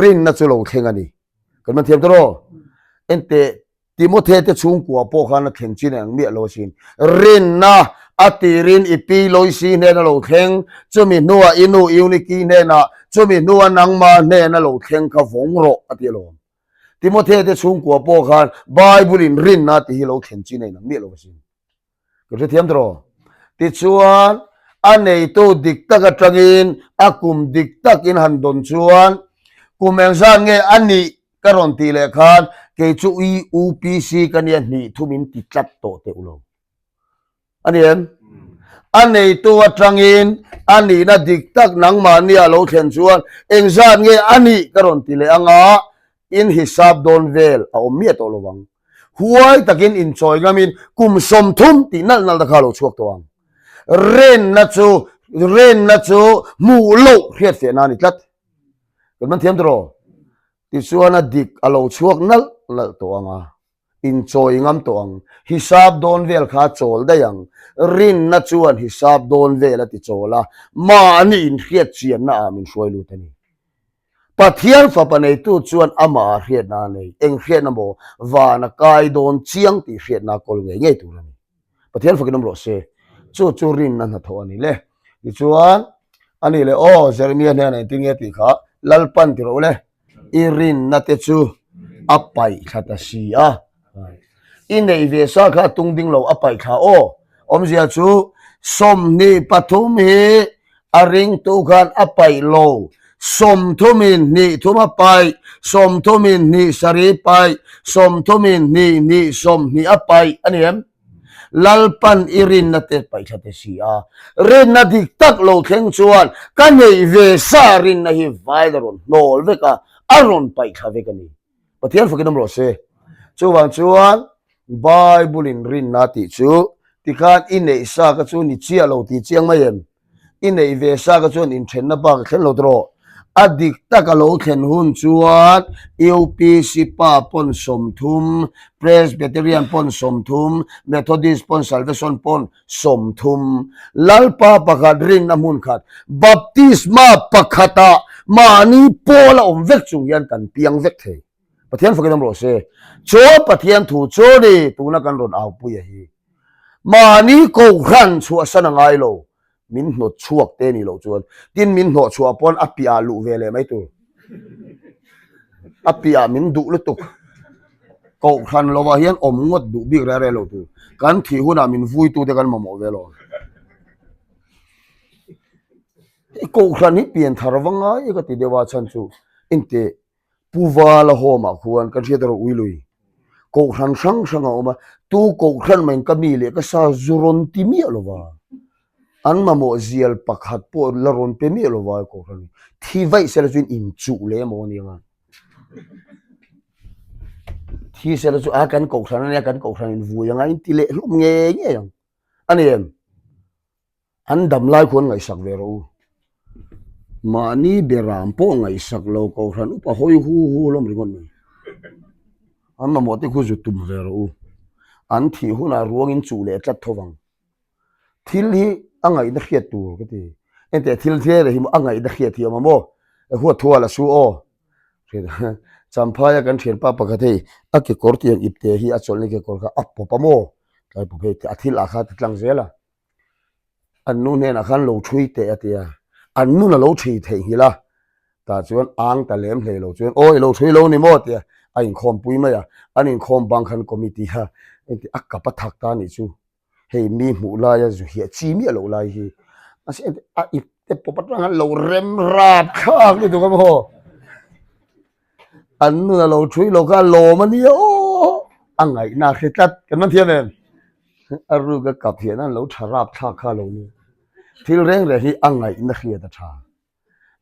Rinna chu lo thleng a ni. Kan man thiam ta rawh. Enteh Timothy te chhungkua pawh khan a thleng chin ang miah lo asin. Rinna a tirin i pi Loisi hnena lo thleng, chumi hnuah i nu Euniki hnenah, chumi hnuah nangmah hnena lo thleng kha vawng rawh a ti alawm. Timothy te chhungkua pawh khan Bible in rinna tih hi lo thlen chin a inang miah lo asin. Ka hrethiam tawh. Tichuan, a neitu dik tak atangin a kum dik takin han dawn chuan kum engzat nge a nih ka rawn tih leh khan kei chu i UPC ka nia hnih thum in ti tlat tawh teuh lo. A ni em? A neitu atangin a nihna dik tak nangmahni a lo thlen chuan engzat nge a nih ka rawn ti leh anga in hisap dawn vel a awm miah tawh lovang. Huai takin inchawi ngamin kum 30 tih nalh nalh te kha a lo chhuak tawh ang. Renna chu renna chu hmuh loh hriatfiahna a ni tlat. Kan man thiam tawh Tichuan a dik a lo chhuak nalh nalh tawh ang a, inchawi ngam tawh ang. Hisap dawn vel kha a chawl daih ang. Rinna chuan hisap dawn vel a ti chawl a, mahni inhriatchianna ah min hruai lut a ni. Pathian fapa neitu chuan amah ah hriatna a nei. Eng hriatna maw? Van a kai dawn chiang tih hriatna a kawl ngei ngei tur a ni. Pathian fakin awm rawh se. Chu chu rinna hnathawh a ni le. Tichuan, a nih leh aw, Jeremia hnenah engtin nge tih kha Lalpan ti rawh u le. I rinna te chu a paih thla ta si a. I neih ve sa kha a tung ding lo a paih thla aw. Awmzia chu 23 hi a ringtu khan a paih lo. 30 in hnih thum a paih, 30 in hnih sarih paih, 30 in hnih hnih 20 a paih a ni em? Lalpan i rinna te paih thla te si a. Rinna dik tak lo thleng chuan ka neih ve sa rinna hi vail a rawn hnawl vek a, a rawn paih thla vek a ni. Pathian fakin awm rawh se. Chuvang chuan Bible in rinna tih chu tikhan i neih sa kha chu ni chiah lo tih chiang mai em? I neih ve sa kha chuan inthenna bak a thlen lo tawh. A dik tak a lo thlen hun chuan UPC pa pawn 30, Presbyterian pawn 30, Methodist pawn Salvation pawn 30, Lalpa pakhat rinna hmun khat, baptisma pakhatah mahni pawl a awm vek chung hian kan piang vek thei. Pathian fakin awm rawh se. Chu Pathian thu chu ni tuna kan rawn aupui a hi. Mahni kohhran chhuahsan a ngai lo. Min hnawt chhuak te nih loh chuan tin min hnawh chhuah pawn a piah ah luh ve leh mai tur. A piah min duh lutuk. Kohhran lovah hian awm ngawt duh bik reng reng lo tur. Kan thih hunah min vuitute kan mamawh ve lo. I kohhran hi pian thar va ngai ka ti deuh a chhan chu engteh Pu Vala home ah khuan kan hriat erawh Uilui kohhran hrang hrang a awm a, tu kohhran maiin ka mi leh ka sa zu rawn ti miah lo va, an mamawh zial pakhat pawh la rawn pe miah lo va kohhran hi thi vaih sela chuan inchuh leh emaw a ni ang a, thi sela chu a kan kohhran a nia kan kohhran in vui ang a inti leh hlawm ngei ngei ang a ni em? An dam lai khuan ngaihsak ve rawh u. Mahni beram pawh ngaihsak lo kohhran upa hawi hu hu hlawm ringawt mai. An mamawh te khu zu tum ve rawh u. An thih hunah ruangin chuh leh tlat tho vang. Thil hi a ngaihna hriat tur ka ti. Enteh thil thil hi a ngaihna hriat hi a awm a maw? Huat thu a la su aw. Champhaia kan thianpa pakhat hei a kekawr tiang ipte hi a chawlhna kekawr kha a pawp a maw? Tlai pawp hei a thil ah kha ti tlang zel a. An nu hnenah khan lo thui teh a ti a, an nun a lo thui theihnghilh a, tah chuan ang ta lem hlei lo chuan aw i lo thui lo ni maw tia a inkhawm pui mai a, an inkhawm bang khan committee kha engti a kap a thak ta anih chu, hei mi hmuh laia zu hiah chi miah loh lai hi mahse engti a ip te pawp atang khan lo rem rap thlak lutuk a maw. An nun a lo thui lo kha a lawm a nia aw a ngaihna a hre tlat kan man thiam em a ruk a kap hian an lo tha rap thlak kha lo nia thil reng reng hi a ngaihna hriat a tha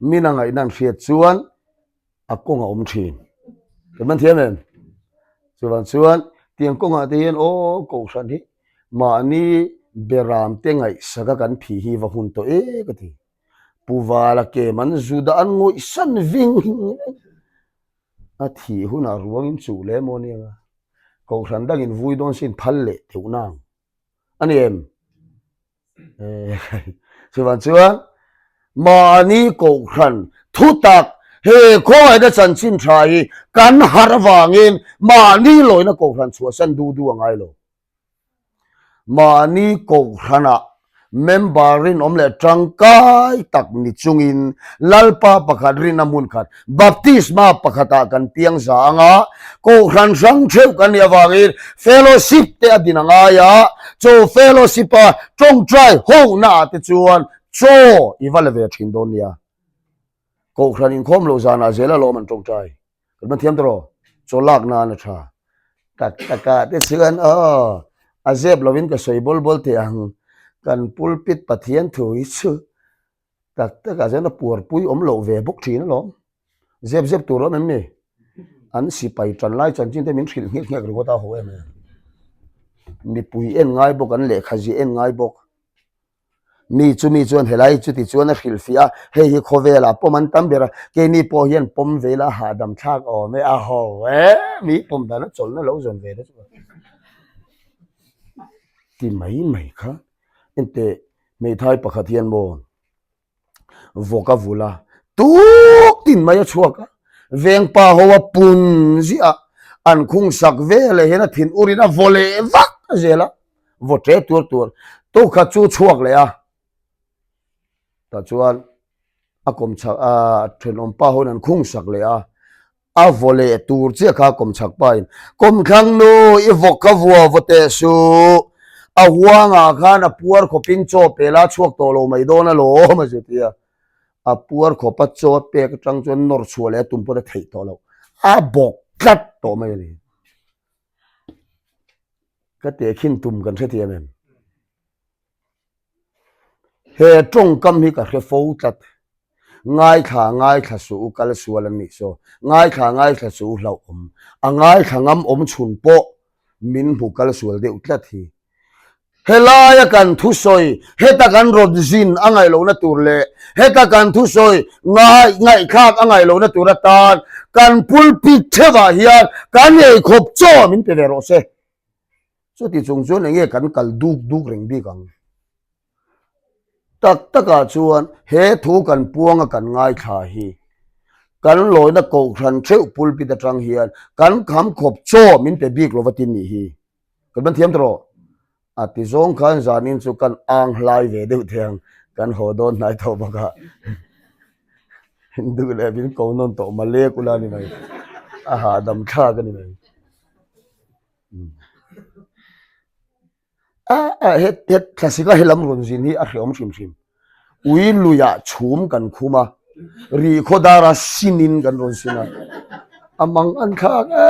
min a ngaihna an hriat chuan a kawng a awm thin kan man thiam em chuvang chuan tiang kawngah te hian aw kohhran hi mahni beram te ngaihsak a kan phih hi va hun tawh e ka ti. Pu Vala kem an zu dah an ngawih san ving reng. A thih hunah ruangin chuh leh maw nia nga. Kohhran dangin vui dawn sin phal leh teuh nang. A ni em? Chuvang chuan mahni kohhran thutak he khawngaihna chanchin tha hi kan harh avangin mahni lawina kohhran chhuahsan du du a ngai lo. Mahni kohhranah member rinawm leh tangkai tak ni chungin Lalpa pakhat rinna hmun khat baptisma pakhatah kan piang za ang a, kohhran hrang theuh kan nih avangin fellowship te a din a ngai a, chu fellowship a tawngtai honaah te chuan chaw i va la ve thin dawn nia. Kohhran inkhawm loh zanah zel alawm an tawngtai. Kan man thiam tawh chaw lak nan a tha. Tak takah te chuan aw a zep lovin ka sawi bawl bawl teh ang. Kan pulpit Pathian thu hi chu tak takah chuan a puarpui awm loh ve bawk thin alawm. Zep zep tur awm em ni? An sipai tan lai chanchin te min hrilh nghek nghek ringawt a ho em em. Mipui en ngai bawk an lehkha ziah en ngai bawk. Mi chumi chuan helai chuti chuan a hrilhfiah a, hei hi khawvelah pawm an tam ber a, keini pawh hian pawm ve ila hahdam thlak awm e, a ho e, mi pawm dan a chawlhna lo zawn ve te chu ti mai mai kha enteh hmeithai pakhat hian maw vawk a vul a, tuk tin mai a chhuak a, vengpa ho a pun ziah a, an khung sak veleh hian a thin urin a vaw leh vak zel a, vaw ṭe tuar tuar, tukhat chu chhuak leh a, tah chuan a kawmchhak ah thenawm pa ho in an khung sak leh a. A vaw leh tur chiah kha kawmchhak pain, Kawmthlang nu, i vawk kha vua vaw teh suh. A huangah khan a puar khawpin chaw pe la chhuak tawh lo mai dawn alawm a zeti a. A puar khawpa chaw a pek atang chuan nawr chhuah leh a tum pawn a theih tawh loh. A bawk tlat tawh mai a ni. Ka tehkhin tum kan hrethiam em? He tawngkam hi ka hre fo tlat. Ngaithla ngaithla suh u kal sual an nih saw. Ngaithla ngaithla suh u hlauhawm. A ngaithla ngam awm chhun pawh min hmu kal sual deuh tlat hi. Helaia kan thusawi heta kan rawn zin a ngaih lohna tur leh heta kan thusawi ngai ngaihthlak a ngaih lohna tur atan kan pulpit theuhah hian kan eikhawp chaw min pe ve rawh se. Chuti chung chuan enge kan kal duk duk reng bik ang? Tak takah chuan he thu kan puanga kan ngaithla hi. Kan lawina kohhran theuh pulpit atang hian kan kham khawp chaw min pe bik lova tin nih hi. Kan ban thiam tawh. A ti zawng khan zanin chu kan ang hlai ve deuh thei ang, kan haw dawn hnai tawh bawk a. Duh leh min ko nawn tawh malek ula ni mai. A hahdam thlak a ni mai. A he he thlasika he lam rawn zin hi a hreawm hrim hrim. Ui luiah chhum kan khum a, ri khaw dara sinin kan rawn sin a, a mang an thlak e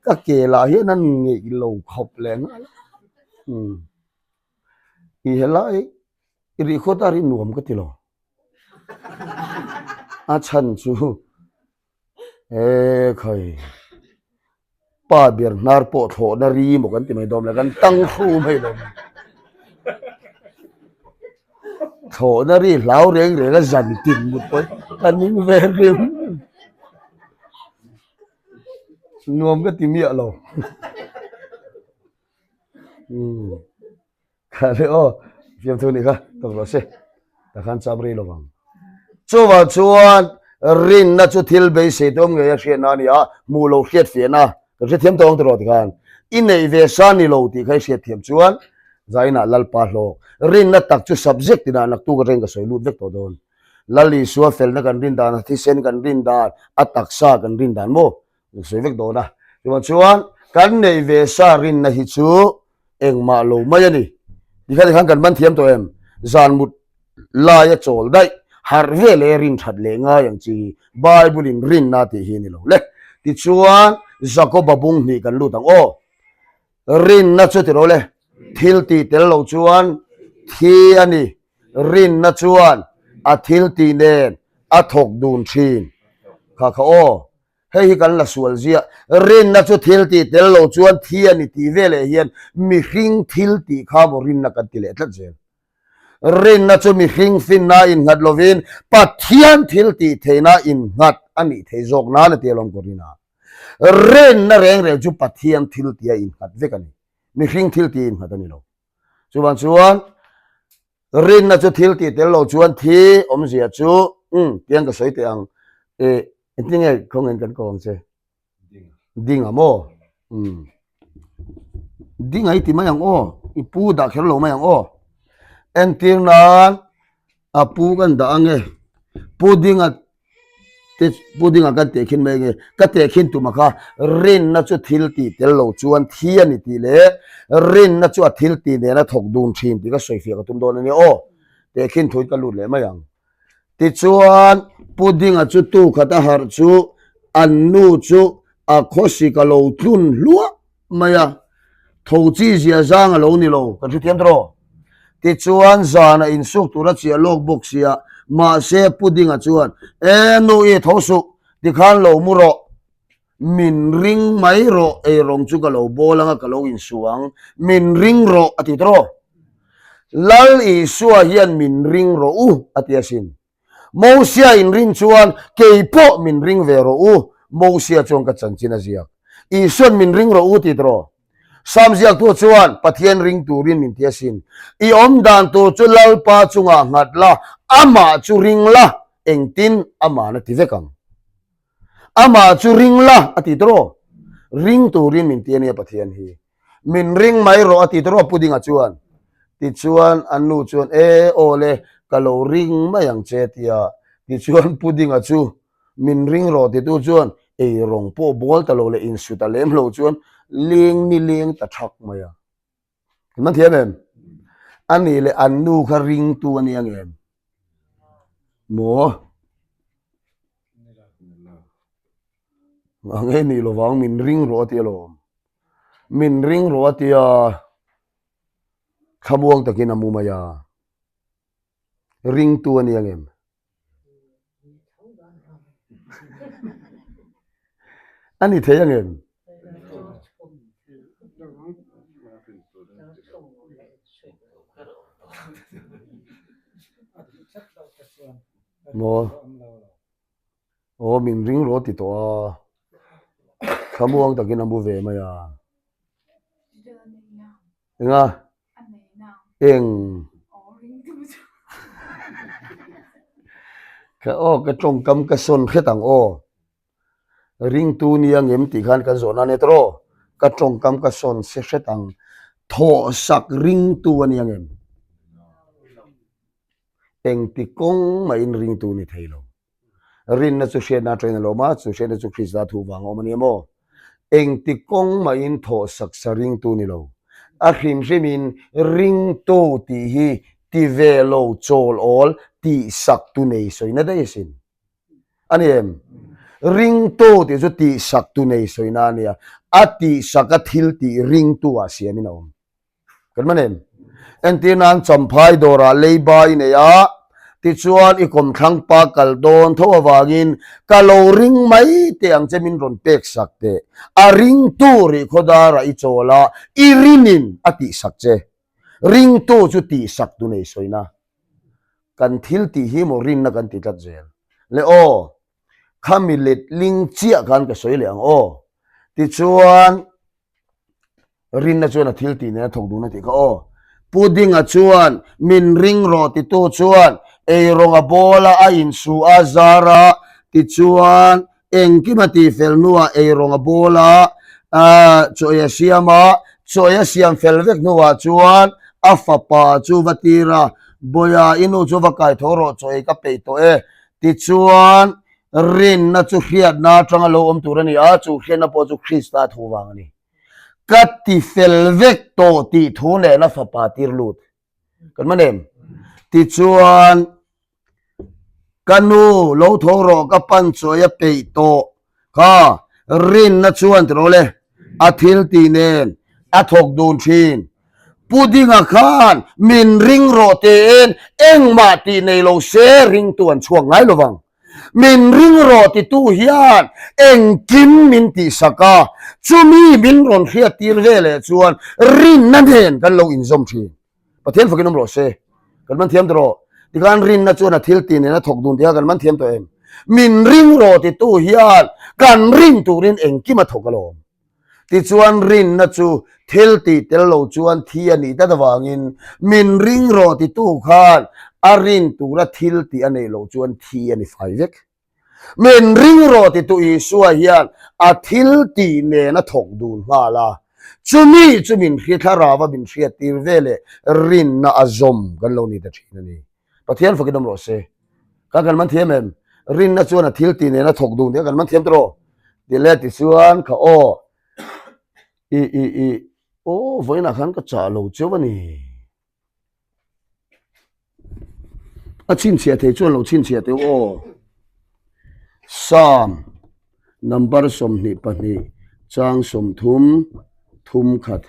ka ke lah hian an ngeih lo khawp leh nghal a. Umm i helai i ri khaw dar hi nuam ka ti lo. A chhan chu E khai, pa ber hnar pawh thlawhna ri maw kan ti mai dawm le, kan tang hru mai lo. Thlawhna ri hlau reng reng a zan tin mut pawh ka ning ve rim. Nuam ka ti miah lo. Umm. Kha le aw, fiamthu nih kha tawk rawh se, tah khan cham rei lo vang. Chuvang chuan rinna chu thil beisei te awm ngei a hriatna a ni a, hmuh lo hriat fiahna kan hrethiam tawh ang tiraw tikhan i neih ve sa ni lo tih kha i hriatthiam chuan zainah Lalpa hlawk. Rinna tak chu subject tinah naktuk atangin ka sawi lut vek tawh dawn. Lal Isua felna kan rin dan, a thisen kan rin dan, a taksa kan rin dan maw Ka sawi vek dawn a. Chuvang chuan kan neih ve sa rinna hi chu engmah lo mai a ni. Tikhan tikhan kan man thiam tawh em? Zan mut laia chawl daih, harh ve leh rin that leh ngai ang chi hi Bible in rinna tih hi a ni lo le. Tichuan Jakoba bung hnih kan lut ang aw. Rinna chu ti ro le, thil tih tel lo chuan thi a ni. Rinna chuan a thil tih nen a thawk dun thin. Kha kha aw. Hei hi kan la sual ziah. Rinna chu thil tih tel lo chuan thi a ni tih veleh hian mihring thil tih kha maw rinna kan ti leh tlat zel. Rinna chu mihring finna innghat lovin Pathian thil tih theihna innghat a nih theih zawk nan a ti alawm Corina. Rinna reng reng chu Pathian thil tih a innghat vek a ni. Mihring thil tih a innghat a ni lo. Chuvang chuan rinna chu thil tih tel lo chuan thi awmzia chu umm tiang ka sawi teh ang eh engtin nge khawngin kan ko ang che ding a maw umm ding a i ti mai ang aw i pu dah kher lo mai ang aw entir nan a pu kan dah ang e pu ding a te pudding ah kan tehkhin mai ange ka tehkhin tum a kha rinna chu thil tih tel lo chuan thi a ni tih leh rinna chu a thil tih nena thawk dun thin tih ka sawifiah ka tum dawn a nia aw tehkhin thuin ka lut leh mai ang tichuan pudding a chu tu khat a harh chu an nu chu a khawsik a lo tlun hluah mai a, tho chi zia zang a lo ni lo, kan hrethiam tawh. Tichuan zan a insuk tur a chiah lawk bawk sia, mahse Pudding-a chuan, E nu i tho suh, tikhan lo mu rawh, min ring mai rawh, eirawng chu ka lo bawl anga ka lo insu ang, min ring rawh a ti tawh. Lal Isua hian min ring rawh u a ti asin. Mosia inring chuan kei pawh min ring ve rawh u, Mosia chuan ka chanchin a ziak. Isuan min ring rawh u ti tawh. Sam ziaktu chuan Pathian ring turin min ti asin. I awm dan tur chu Lalpa chungah nghat la, amah chu ring la, engtin ama'n a ti vek ang. Amah chu ring la a ti tawh. Ring turin min ti a nia Pathian hi. Min ring mai rawh a ti tawh Pudinga chuan. Tichuan an nu chuan e aw le ka lo ring mai ang che tia. Tichuan Pudinga chu min ring rawh titu chuan ei rawng pawh bawl ta lo leh insu ta lem lo chuan leng ni leng ta thak mai a. Kan thiam em? A nih leh an nu kha ringtu a nia ngem? Maw? Ang e nih lovang min ring rawh a ti alawm. Min ring rawh a tia thlamuang takin a mu mai a. Ringtu a nia ngem? A ni thei angem? Maw? Aw min ring rawh ti tawh a, thlamuang takin a mu ve mai a. Enga? Eng? Ka aw ka tawngkam ka sawn hret ang aw. Ringtu nia ngem tih khan kan zawhna ania tawh. Ka tawngkam ka sawn se hret ang. Thawhsak ringtu a nia ngem? Engti kawng mahin ringtu ni thei lo. Rinna chu hriatna atangin a lo awm a, chu hriatna chu Krista thu vang a awm a ni maw? Engti kawng mahin thawhsak sa ringtu ni lo. A hrim hrimin ringtu tih hi ti ve lo chawl awl tihsak tu nei sawina daih asin. A ni em? Ringtu tih chu tihsak tu nei sawina a nia. A tihsak a thil tih ringtu ah siamin a awm. Kan man em? Entir nan Champhai dawrah leiba i nei a, tichuan i kawmthlang pa kal dawn tho avangin ka lo ring mai teh ang che min rawn pek sak teh. A ringtu rihkhaw darah i chawl a, i rinin a tihsak che. Ringtu chu tihsak tu nei sawina. Kan thil tih hi maw rinna kan ti tlat zel. Le aw, khami letling chiah khan ka sawi leh ang aw. Tichuan. Rinna chuan a thil tih nen a thawk dun a tih kha aw. Pu Dinga chuan min ring rawh titu chuan eirawng a bawl a, a insu a, zar a, tichuan engkim a tihfel hnuah eirawng a bawl a, chaw ei a siam a, chaw ei a siam fel vek hnuah chuan a fapa chu va tir a, Bawiha i nu chu va kai tho rawh chaw ei ka peih tawh e, tichuan rinna chu hriatna atanga lo awm tur a ni a, chu hriatna pawh chu Krista thu vang a ni. Ka ti fel vek tawh tih thu nena fapa tir lut kan man em? Tichuan, ka nu lo tho rawh ka pan chawi a peih tawh kha rinna chuan ti rawh le a thil tih nen a thawk dun thin. Pu Dinga khan min ring rawh tiin engmah tih nei lo se ringtu an chhuak ngai lo vang. Min ring rawh titu hian engkim min tihsak a, chumi min rawn hriattir ve leh chuan rinna nen kan lo inzawm thin. Pathian fakin awm rawh se. Kan man thiam tawh rawh. Tikhan rinna chuan a thil tih nen a thawk dun tih kha kan man thiam tawh em? Min ring rawh titu hian kan rin turin engkim a thawk alawm. Tichuan rinna chu thil tih tel lo chuan thi a nih tlat avangin min ring rawh titu khan a rin tura thil tih a neih loh chuan thi a ni fai vek. Min ring rawh titu Isua hian a thil tih nen a thawk dun nghal a, chumi chu min hri thlarau a min hriattir ve leh rinna a zawm kan lo ni ta thin a ni. Pathian fakin awm rawh se. Kan kan man thiam em? Rinna chuan a thil tih nen a thawk dun tih a kan man thiam tawh rawh. Ti le tichuan kha aw i i i aw vawiinah khan ka chah lo cheu a ni. A chhinchhiah thei chuan lo chhinchhiah teh u aw. Psalm number 22 chang 30 thum khat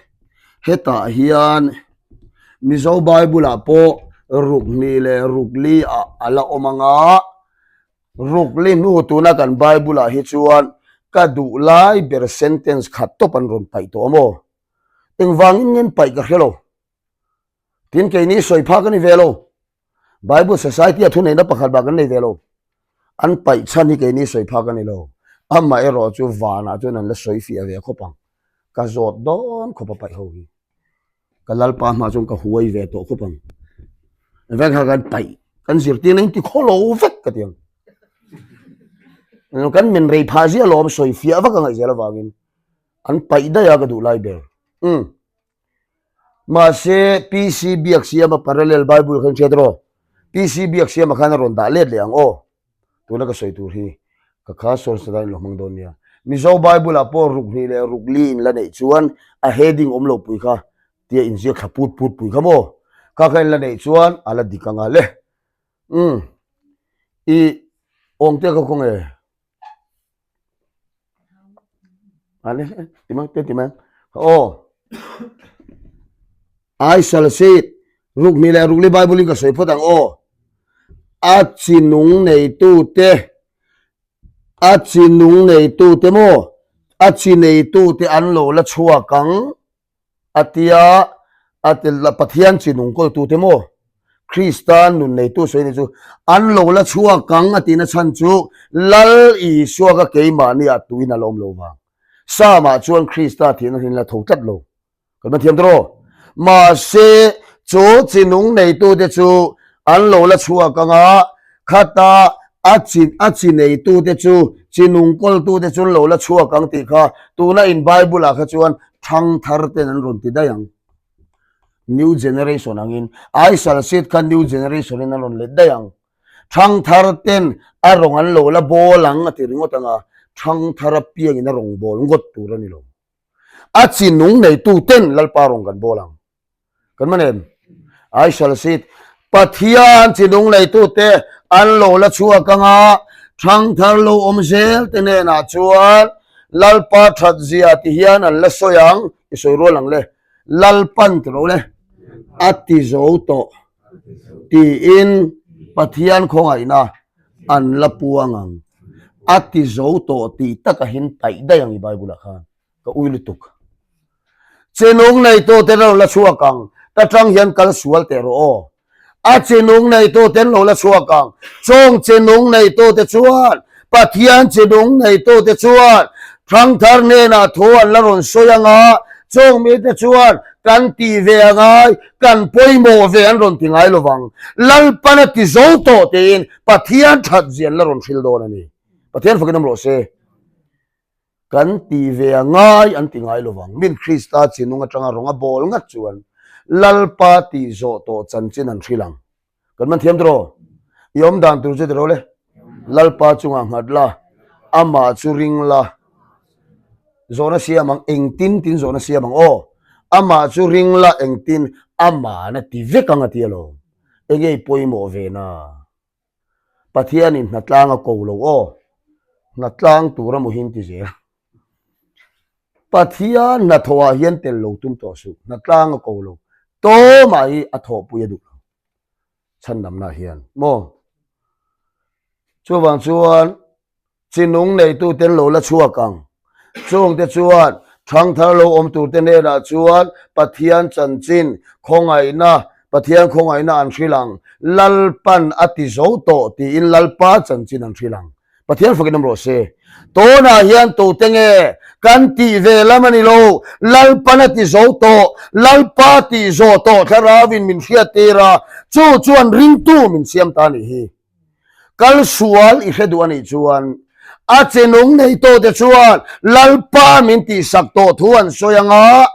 hetah hian Mizo Bible ah pawh ruk hnih leh ruk li ah a la awm ang a, ruk li hnu tuna kan Bible ah hi chuan ka duh lai ber sentence khat tawp an rawn paih tawh a maw? Engvangin nge an paih ka hre lo. Tin keini sawi phak a ni ve lo. Bible Society a thuneihna pakhat bak an nei ve lo. An paih chhan hi keini sawi phak a ni lo. Amaherawh chu vanah chuan an la sawi fiah ve khawp ang. Ka zawt dawn khawp a paih ho hi. Ka lalpa hma chuan ka huai ve tawh khawp ang. Vek kha kan paih kan zirtirna in ti khaw lo vek ka ti ang. Kan men rei phah ziah alawm sawi fiah vak a ngaih zel avangin an paih daih a ka duh lai ber. Umm. Mahse, PC Biaksiama Parallel Bible khan hriat rawh. PC Biaksiama khan a rawn dah let leh ang aw. Tuna ka sawi tur hi ka kha source atan in lo hmang dawn nia. Mizo Bible ah pawh ruk hnih leh ruk li in la neih chuan a heading awm lo pui kha tia inziak thla put put pui kha maw? Kha kha in la neih chuan a la dik ang a le. Umm. I awngte ka khaw nge? Aw I shall say it rukni leh rukli Bible in ka sawi phawt ang aw a chi nung neitu te a chi nung neitu te maw a chi neitu te an lo la chhuak ang A tia, a ti la Pathian chi nung kawltute maw? Krista nun neitu sawi ni chu an lo la chhuak ang a tihna chhan chu Lal Isua ka keimahni ah tuin a la awm lo vang. Psalm-ah chuan Krista thihna hrin la tho tlat lo. Kan man thiam tawh. Mahse, chu chi nung neitute chu an lo la chhuak ang a, khata. A chi a chi neitute chu chi nung kawltute chu an lo la chhuak ang tih kha tuna in Bible ah kha chuan thangthar ten an rawn ti daih ang. New generation angin I shall seed kha new generation in an rawn let daih ang. Thangthar ten a rawng an lo la bawl ang a ti ringawt ang a, thangthar apiangin a rawng bawl ngawt tur a ni lo. A chi nung neitu ten Lalpa rawng kan bawl ang. Kan man em? I shall see. Pathian chi nung neitute an lo la chhuak anga thangthar lo awm zel te hnenah chuan Lalpa that zia ti hian an la sawi ang, i sawi rual ang le. Lalpan ti ro le, a ti zo tawh tiin Pathian khawngaihna an la puang ang. A ti zo tawh tih taka hin taih daih ang i Bible ah khan. Ka ui lutuk. Chenung neitu ten lo la chhuak ang, ta tang hian kal sual teh rawh aw. A chenung neitu ten lo la chhuak ang, chawng chenung neitu te chuan, Pathian chenung neitu te chuan, thangthar hnenah thu an la rawn sawi ang a, chawng mite chuan kan tih ve a ngai, kan pawimawh ve an rawn ti ngai lo vang. Lalpan a ti zo tawh tiin Pathian that zia an la rawn hril dawn a ni. Pathian fakin awm rawh se. Kan tih ve a ngai an ti ngai lovang. Min Krista chinung atanga rawng a bawl ngat chuan Lalpa tih zawh tawh chanchin an hrilh ang. Kan man thiam tiraw? I awm dan tur chu tiraw le? Lalpa chungah nghat la, amah chu ring la. Zawhna siam ang, engtin tin zawhna siam ang aw. Amah chu ring la, engtin amahna ti vek ang a ti alawm. Enge i pawimawh ve na? Pathianin hnatlang a ko lo aw, hnatlang tur a muhin ti zel. Pathian hnathawhah hian tel lo tum tawh suh, hnatlang a ko lo, tawmah hi a thawhpui a duh lo chhandamna hian maw? Chuvang chuan Chi nung neituten lo la chhuak ang. Chungte chuan thangthar lo awm turte hnenah chuan Pathian chanchin khawngaihna, Pathian khawngaihna an hrilh ang. Lalpan a ti zo tawh tiin Lalpa chanchin an hrilh ang. Pathian fakin awm rawh se. Tunah hian tute nge kan tih ve lam a ni lo. Lalpan a ti zo tawh, Lalpa tih zawh tawh thlarauin min hriattir a, chu chuan ringtu min siam ta a nih hi. Kal sual i hre duh a nih chuan a che nung nei tawh te chuan Lalpa min tihsak tawh thu an sawi ang a,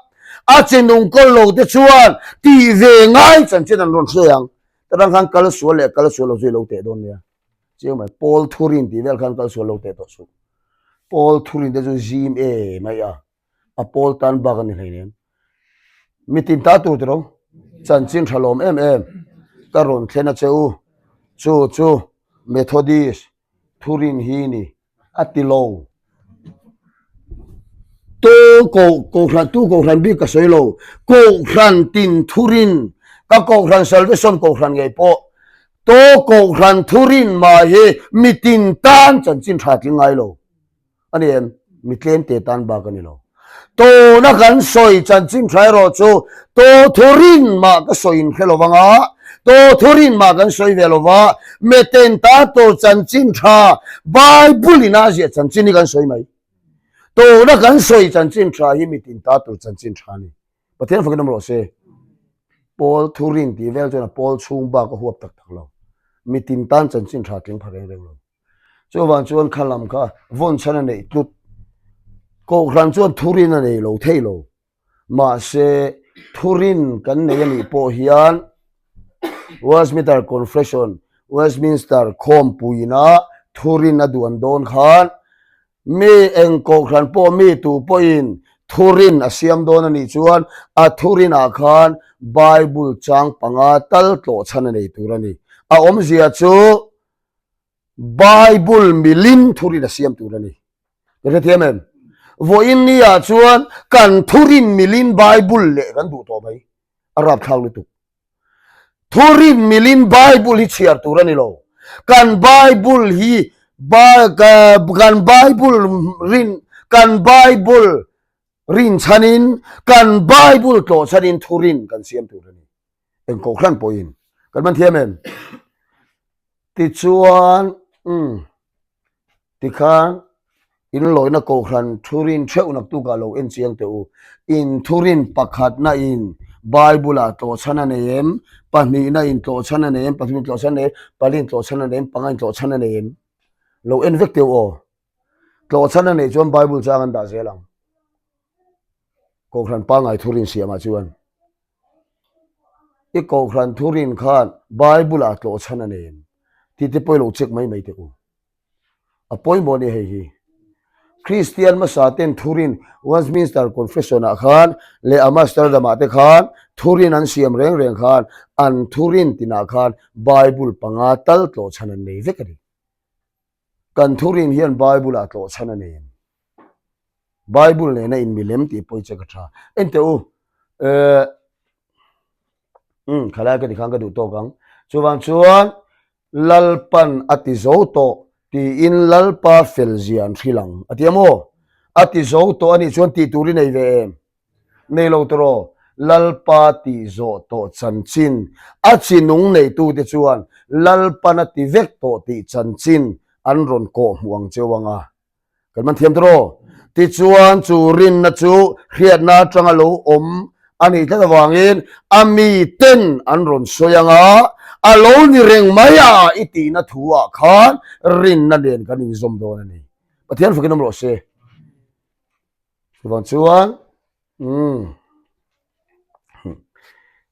a che nung kawl lo te chuan tih ve ngai chanchin an rawn hre ang. Tarang khan kal sual leh kal sual lo chu i lo teh dawn nia. Chiang mai, Paul Thurin tih vel khan kal sual lo teh tawh suh. Paul Thurin te chu zim e mai a. a pawl tan bak a ni hleinem. Mitin ta tur tiro chanchin tha lawm em em ka rawn thlen a che u chu chu Methodist thurin hi ni a ti lo. Tu ko kohhran tu kohhran bik ka sawi lo kohhran tin thurin ka kohhran salvation kohhran ngei pawh to kohhran thurin mah hi mitin tan chanchin tha tling ngai lo. A ni em? Mi tlemte tan bak a ni lo. Tuna kan sawi chanchin tha erawh chu to thurin mah ka sawi in hre lo vang a, to thurin mah kan sawi ve lo va, meten ta tur chanchin tha Bible in a ziah chanchin hi kan sawi mai. Tuna kan sawi chanchin tha hi mitin ta tur chanchin tha a ni. Pathian fakin awm rawh se. Paul thurin tih vel chuan a pawl chhung bak a huap tak tak lo. Mitin tan chanchin tha tling pha reng reng lo. Chuvang chuan kha lam kha vawn chhan a neih tlut. Kohhran chuan thurin a nei lo thei lo. Mahse, thurin kan nei a nih pawh hian Westminster Confession, Westminster khawmpuina thurin a duan dawn khan mi eng kohhran pawh mi tu pawhin thurin a siam dawn a nih chuan a thurinah khan Bible chang panga tal tlawh chhan a nei tur a ni. A awmzia chu Bible milin thurin a siam tur a ni. Ka hrethiam em? Vawiin ni ah chuan kan thurin milin Bible leh kan duh tawh mai. A rapthlak lutuk. Thurin milin Bible hi chhiar tur a ni lo. Kan Bible hi kan Bible rin kan Bible rin chhanin kan Bible tlawh chhanin thurin kan siam tur a ni. Eng kohhran pawhin kan man thiam em? Tichuan, umm, tikhan in lawina kohhran thurin theuh naktukah lo en chiang teh u. In thurin pakhatna in. Bible ah tlawhchhan a nei em? Pahnihna in tlawhchhan a nei em? Pathum in tlawhchhan a nei em? Pali in tlawhchhan a nei em? Panga in tlawhchhan a nei em? Lo en vek teu aw. Tlawhchhan a neih chuan Bible chang an dah zel ang. Kohhran pangngai thurin siamah chuan. I kohhran thurin khan Bible ah tlawhchhan a nei em? Tih te pawh i lo check mai mai teh u. A pawimawh a ni hei hi. Kristian hmasa ten thurin Westminster Confession ah khan leh Amsterdam ah te khan thurin an siam reng reng khan an thurin tinah khan Bible panga tal tlawhchhan an nei vek a ni. Kan thurin hian Bible ah tlawhchhan a nei em? Bible nena in milem tih pawh i check a tha. Enteh u, eh, umm khalai ka ti khan ka duh tawk ang. Chuvang chuan Lalpan a ti zo tawh tiin Lalpa fel zia an hrilh ang a ti a maw? A ti zo tawh a nih chuan tih tur i nei ve em? Nei lo tawh Lalpa tih zawh tawh chanchin a chi nung neitute chuan Lalpan a ti vek tawh tih chanchin an rawn kawh hmuh ang cheu ang a. Kan man thiam tawh. Tichuan chu rinna chu hriatna atanga lo awm a nih tlat avangin a miten an rawn sawi ang a, a lo ni reng mai a i tihna thu ah khan rinna nen kan inzawm dawn a ni. Pathian fakin awm rawh se. Chuvang chuan umm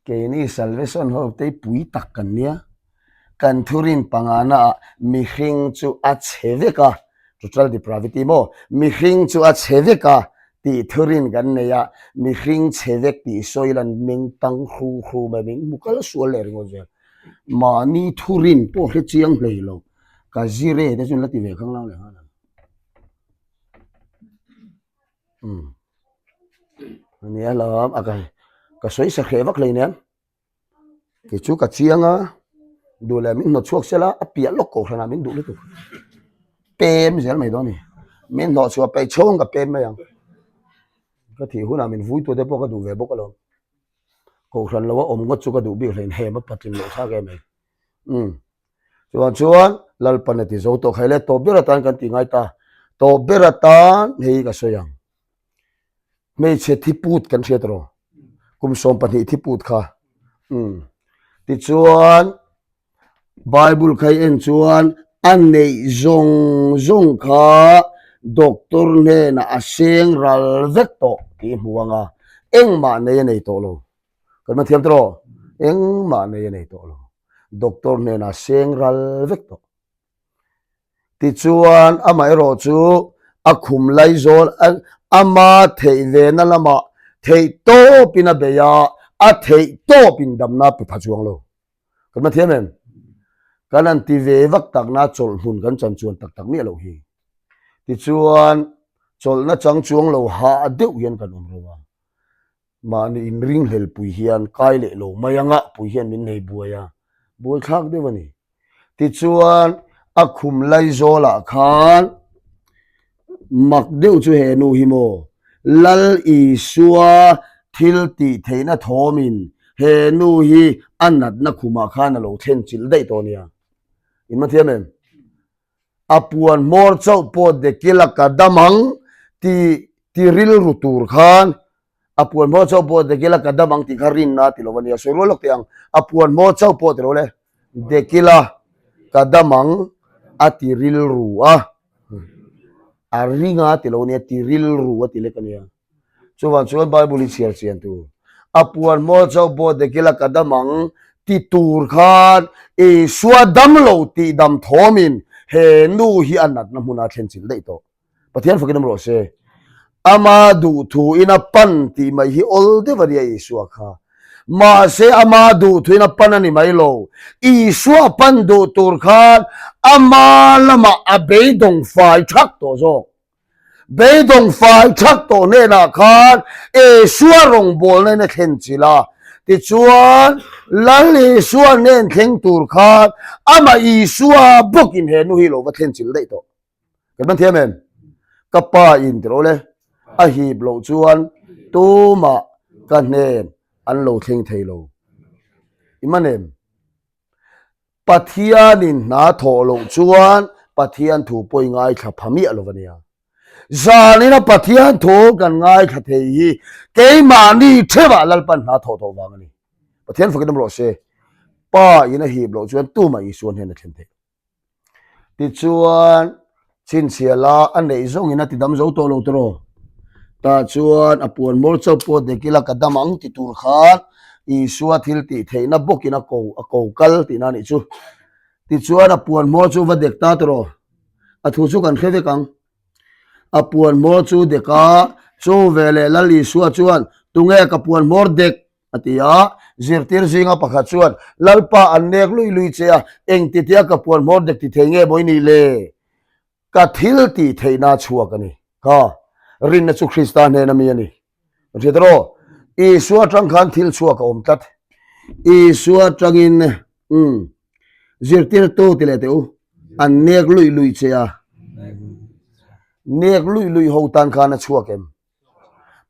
keini salvation ho te pui tak kan nia kan thurin pangana ah mihring chu a chhe vek a total depravity maw mihring chu a chhe vek a tih thurin kan nei a mihring chhe vek tih sawi lan meng tang hru hru mai meng hmu kal sual leh ringawt zel mahni thurin pawh hre chiang hlei lo ka zire te chu an la ti ve khanglang leh nghal ang. Umm ania lam a ka ka sawi sa hreh vak hleinem kei chu ka chiang a duh leh min hnawt chhuak sela a piah lawk kohhran ah min duh lutuk pem zel mai dawn a ni min hnawh chhuah peih chhawng ka pem mai ang ka thih hunah min vui tute pawh ka duh ve bawk alawm kohhran lo a awm ngawt chu ka duh bik hleinem a patling loh thlak em mai umm. Chuvang chuan Lalpan a ti zo tawh khaile tawp ber atan kan ti ngai ta. Tawp ber atan hei ka sawi ang. Hmeichhe thiput kan hriat rawh. Kum 12 thiput kha. Umm. Tichuan Bible kha i en chuan a neih zawng zawng kha doctor hnenah a seng ral vek tawh tih i hmu ang a. Engmah nei a nei tawh lo. Kan man thiam tawh rawh. Engmah nei a nei tawh lo. Doctor hnenah seng ral vek tawh. Tichuan amaherawh chu a khum laizawl ama theih vena lamah theih tawpin a bei a, a theih tawpin damna pe pha chuang lo. Kan man thiam em? Kan han ti ve vak takna chawlh hmun kan chan chuan tak tak miah loh hi. Tichuan chawlhna chang chuang lo hah deuh hian kan awm ro a. Mahni inringhlelpui hian kai leh lo mai a ngahpui hian min nei buai a, buaithlak deuh a ni. Tichuan a khum Laizawlah khan mak deuh chu he nu hi maw Lal Isua thil tih theihna thawmin he nu hi a natna khumah khan a lo thlen chilh daih tawh a nia. In man thiam em? A puan hmawr chauh pawh dekila ka dam ang ti ti rilru tur khan a puan hmawr chauh pawh dekila ka dam ang tih kha rinna ti lo a nia sawi rual lawk teh ang a puan hmawr chauh pawh ti lo le dekila ka dam ang a ti rilru a a ringa ti lo nia ti rilru a ti lek a nia. Chuvang chuan Bible hi chhiar chian tur. A puan maw chauh pawh dekila ka dam ang ti tur khan Isua dam lo tih dam thawmin he nu hi a natna hmuna thlen chilh daih tawh. Pathian fakin awm rawh se. Ama duhthu in a pan tih mai hi awl deuh a nia Isua kha. Mahse ama duhthu in a pan a ni mai lo. Isua pan duh tur khan ama lamah a beidawng fai thak tawh zawk. Beidawng fai thak tawh hnenah khan Isua rawngbawlna in a thlen chilh a, tichuan Lal Isua hnen thleng tur khan amah Isua bawkin he nu hi lo va thlen chilh daih tawh. Kan man thiam em? Ka pa in ti rawh le, a hip loh chuan tumah ka hnen an lo thleng thei lo. I man em? Pathianin hna thawh loh chuan Pathian thu pawh i ngaithla pha miah lo a nia. Zanina Pathian thu kan ngaithla thei hi keimahni theuhah Lalpan hna thawh tawh vang a ni. Pathian fakin awm rawh se. Pa in a hip loh chuan tumah Isua hnen a thlen theih. Tichuan, chhinchhiah la a neih zawngin a ti dam zo tawh lo tawh. Tah chuan a puan hmawr chauh pawh dek ila ka dam ang ti tur khan Isua thil tih theihna bawkin a ko a ko kal tihna a nih chu. Tichuan a puan hmawr chu va dek ta tawh. A thu chu kan hre vek ang. A puan hmawr chu dek a, chu veleh Lal Isua chuan, Tunge ka puan hmawr dek? A ti a, zirtir zinga pakhat chuan, Lalpa an nek lui lui che a, engtitia ka puan hmawr dek ti thei nge maw i nih le? Ka thil tih theihna chhuak a ni. Kha, rinna chu Krista hnena mi a ni. Kan hriat rawh, Isua atang khan thil chhuak a awm tlat. Isua atangin, umm, zirtirtu ti leh teh u, an nek lui lui che a. Nek lui lui ho tan khan a chhuak em?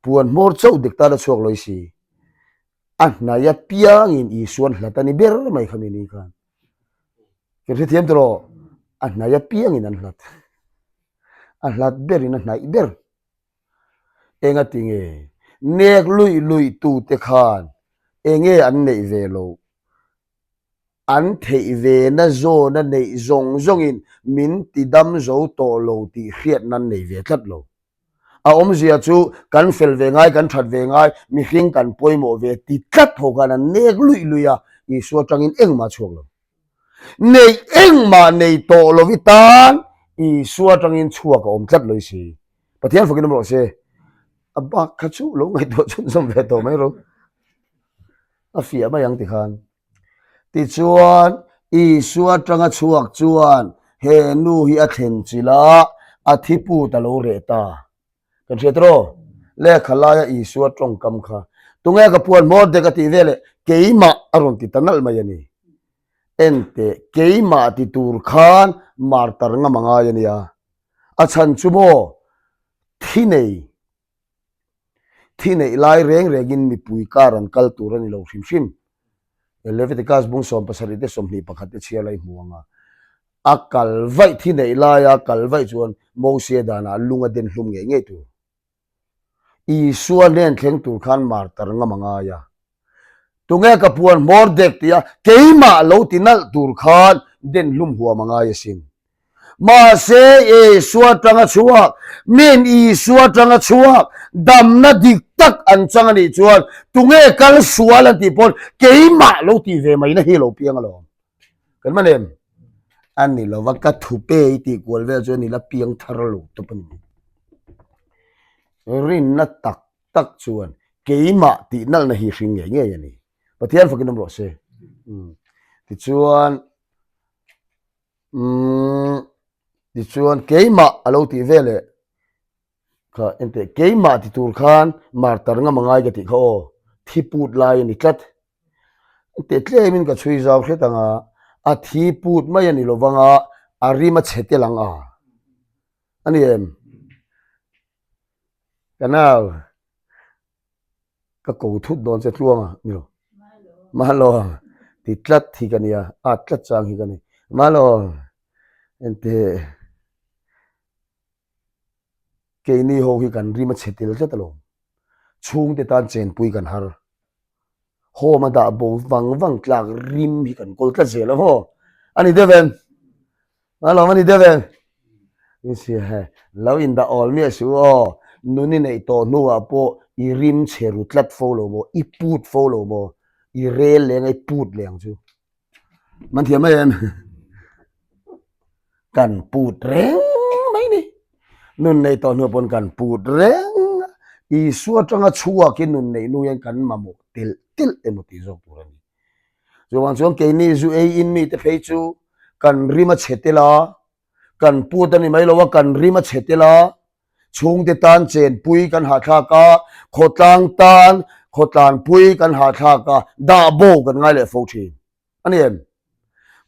Puan hmawr chauh dik tan a chhuak lawi si. A hnai apiangin Isuan hlat a ni ber mai kha mi ni khan. Kan hrethiam tawh a hnai apiangin an hlat. A hlat berin a hnaih ber. Enga tinge nek luih luih tute khan enge an neih ve loh? An theih ve na zawna neih zawng zawngin min ti dam zo tawh lo tih hriatna an nei ve tlat lo. A awmzia chu kan fel ve ngai, kan that ve ngai, mihring kan pawimawh ve ti tlat ho khan an nek luih luih a, Isua tangin engmah chhuak lo. Neih engmah nei tawh lo i tan Isua tangin chhuak a awm tlat lo i si. Pathian fakin awm rawh se. A bak kha chu lo ngaihtuah chhunzawm ve tawh mai rawh. A fiah mai ang tikhan. Tichuan, Isua atanga chhuak chuan he nu hi a thlen chilh a, a thi put a lo reh ta. Kan hriat rawh, lehkha laia Isua tawngkam kha, Tunge ka puan hmawr dek a tih veleh keimah a rawn ti ta nalh mai a ni. Enteh, keimah ti tur khan martar ngam a ngai a nia. A chhan chu maw, thi nei Thi neih lai reng rengin mipui kar an kal tur a ni lo hrim hrim. Leviticus bung 70 te 21 te chhiar lai hmu ang a, a kal vaih thi neih laia kal vaih chuan Mosia danah lung a den hlum ngei ngei tur. Isua hnen thleng tur khan martar ngam a ngai a. Tunge ka puan hmawr dek tia keimah lo ti nalh tur khan den hlum huam a ngai asin. Mahse Isua tanga chhuak, min Isua tanga chhuak, damna dik tak an chang a nih chuan tunge kal sual an tih pawn keimah lo tih ve mai na hi lo piang alawm. Kan man em? A ni lova ka thupe i tih kual vel chuan i la piang thar lo tawp a ni. Rinna tak tak chuan keimah tih nalhna hi hring ngei ngei a ni. Pathian fakin awm rawh se. Tichuan, umm, tichuan keimah a lo tih ve leh kha enteh keimah ti tur khan martar ngam a ngai ka tih kha aw, thi put lai a ni tlat. Enteh tlemin ka chhui zau hret ang a, a thi put mai a ni lo vang a, a rim a chhe tel ang a. A ni em? Ka nau, ka ko thut dawn che tluang a ni lo. Mahlo, ti tlat hi ka nia, at tlat chang hi ka ni. Mahlo, enteh, keini ho hi kan rim a chhe tel tlat alawm. Chhungte tan chenpui kan har. Home a dah bo vang vang tlak rim hi kan kawl tlat zel a maw? A ni deuh em? A lawm a ni deuh em? Lo indah awl miah suh aw, nun i neih tawh hnuah pawh i rim chhe ru tlat fo lo maw, i put fo lo maw, i rel leng a i put leh ang chu. Man thiam mai em? Kan put reng mai ni. Nun neih tawh hnu pawn kan put reng a. Isua atanga chhuakin nun neih hnu hian kan mamawh telh telh emaw tih zawk tur a ni. Chuvang chuan keini zu ei in mite phei chu kan rim a chhe tel a, kan put a ni mai lo a, kan rim a chhe tel a, chhungte tan chenpui kan hahthlak a, khawtlang tan khawtlanpui kan hahthlak a, dah bo kan ngai leh fo thin a ni em?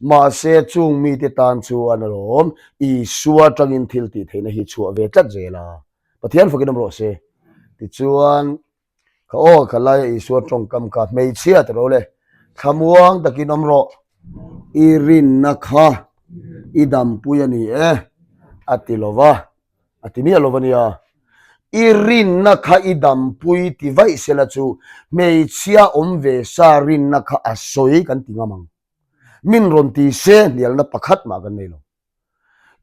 Mahse chung mite tan chuan alawm Isua tangin thil tih theihna hi chhuah ve tlat zel a, Pathian fakin awm rawh se. Tichuan Ka aw ka laia Isua tawngkam kha hmeichhia ta ro le, thlamuang takin awm rawh, i rinna kha i dampui a ni e, a ti lo va. A ti miah lo a nia. I rinna kha i dampui ti vaih sela chu hmeichhia awm ve sa rinna kha a sawi kan ti ngam ang. Min rawn ti se hnialna pakhat mah kan nei lo.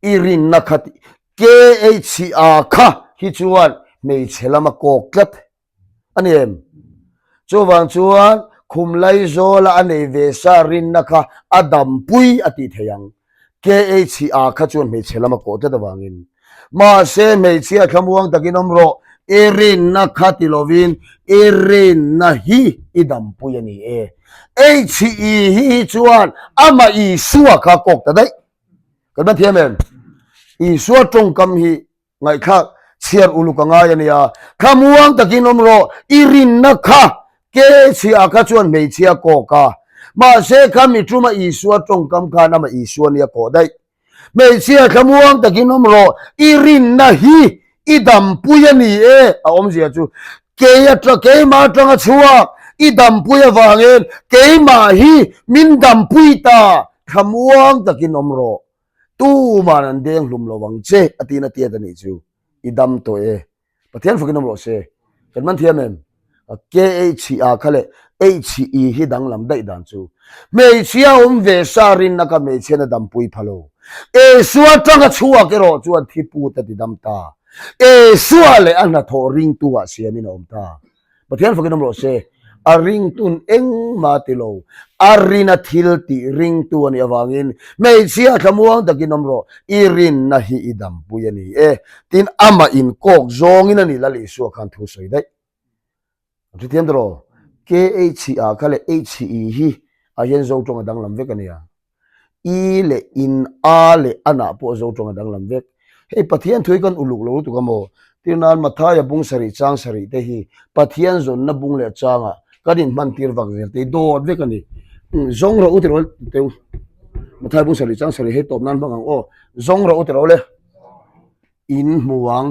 I rinna kha ti KHA kha hi chuan hmeichhe lama kawk tlat a ni em? Chuvang chuan khum laizawla a nei ve sa rinna kha a dampui a tih theih ang. KHA kha chuan hmeichhe lama kawh tlat avangin. Mahse hmeichhia thlamuang takin awm rawh, i rinna kha ti lovin i rinna hi i dampui a ni e. HE hi hi chuan amah Isua kha kawk ta daih. Kan va thiam em? Isua tawngkam hi Ngaihthlak chhiar uluk a ngai a nia. Thlamuang takin awm rawh, i rinna kha ke chhia kha chuan hmeichhia kawk a. Mahse kha mi tuma Isua tawngkam khan amah Isua nia kawh daih. Hmeichhia thlamuang takin awm rawh, i rinna hi i dampui a ni e, a awmzia chu kei atang keimah atanga chhuak i dampui avangin keimah hi min dampui ta, thlamuang takin awm rawh. Tuman an deng hlum lo ang che a tiin a tiat a nih chu. I dam tawh e. Pathian fakin awm rawh se. Kan man thiam em? KHA kha leh HE hi danglam daih dan chu. Hmeichhia awm ve sa rinna kha hmeichhian a dampui pha lo. Esua tanga chhuak erawh chuan thi put a ti dam ta. Esua leh a hnathawh ringtu ah siamin a awm ta. Pathian fakin awm rawh se. A ringtun engmah ti lo. A rina thil tih ringtu a nih avangin hmeichhia thlamuang takin awm rawh. I rinna hi i dampui a ni e. Tin, amah inkawk zawngin a ni Lal Isua khan thu sawi daih. An hrethiam ta rawh. KHA kha leh HE hi ah hian Zo tawng a danglam vek a nia. I leh in, a leh anah pawh Zo tawng a danglam vek. Hei Pathian thu hi kan uluk lo lutuk a maw? Tir nan Mathaia bung sarih chang sarih te hi Pathian zawnna bung leh changah kan inhman tir vak zel te hi dawt vek a ni. Zawng rawh u ti rawh teu. Mathaia bung sarih chang sarih hei tawp nan hmang ang aw. Zawng rawh u ti rawh le. In hmu ang.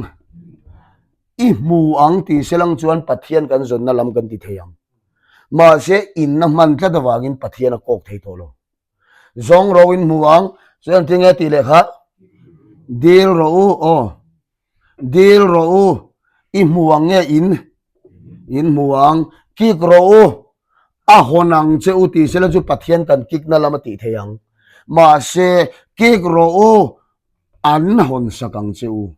I hmu ang tih selang chuan Pathian kan zawnna lam kan ti thei ang. Mahse inna hman tlat avangin Pathian a kawk thei tawh lo. Zawng ro in hmu ang, chuan engtin nge tih leh kha? Dil rawh u, aw. Dil rawh u, i hmu ang nge in? In hmu ang. Kik rawh u, a hawn ang che u tih sela chu Pathian kan kikna lam a tih thei ang. Mahse kik rawh u, an hawn sak ang che u.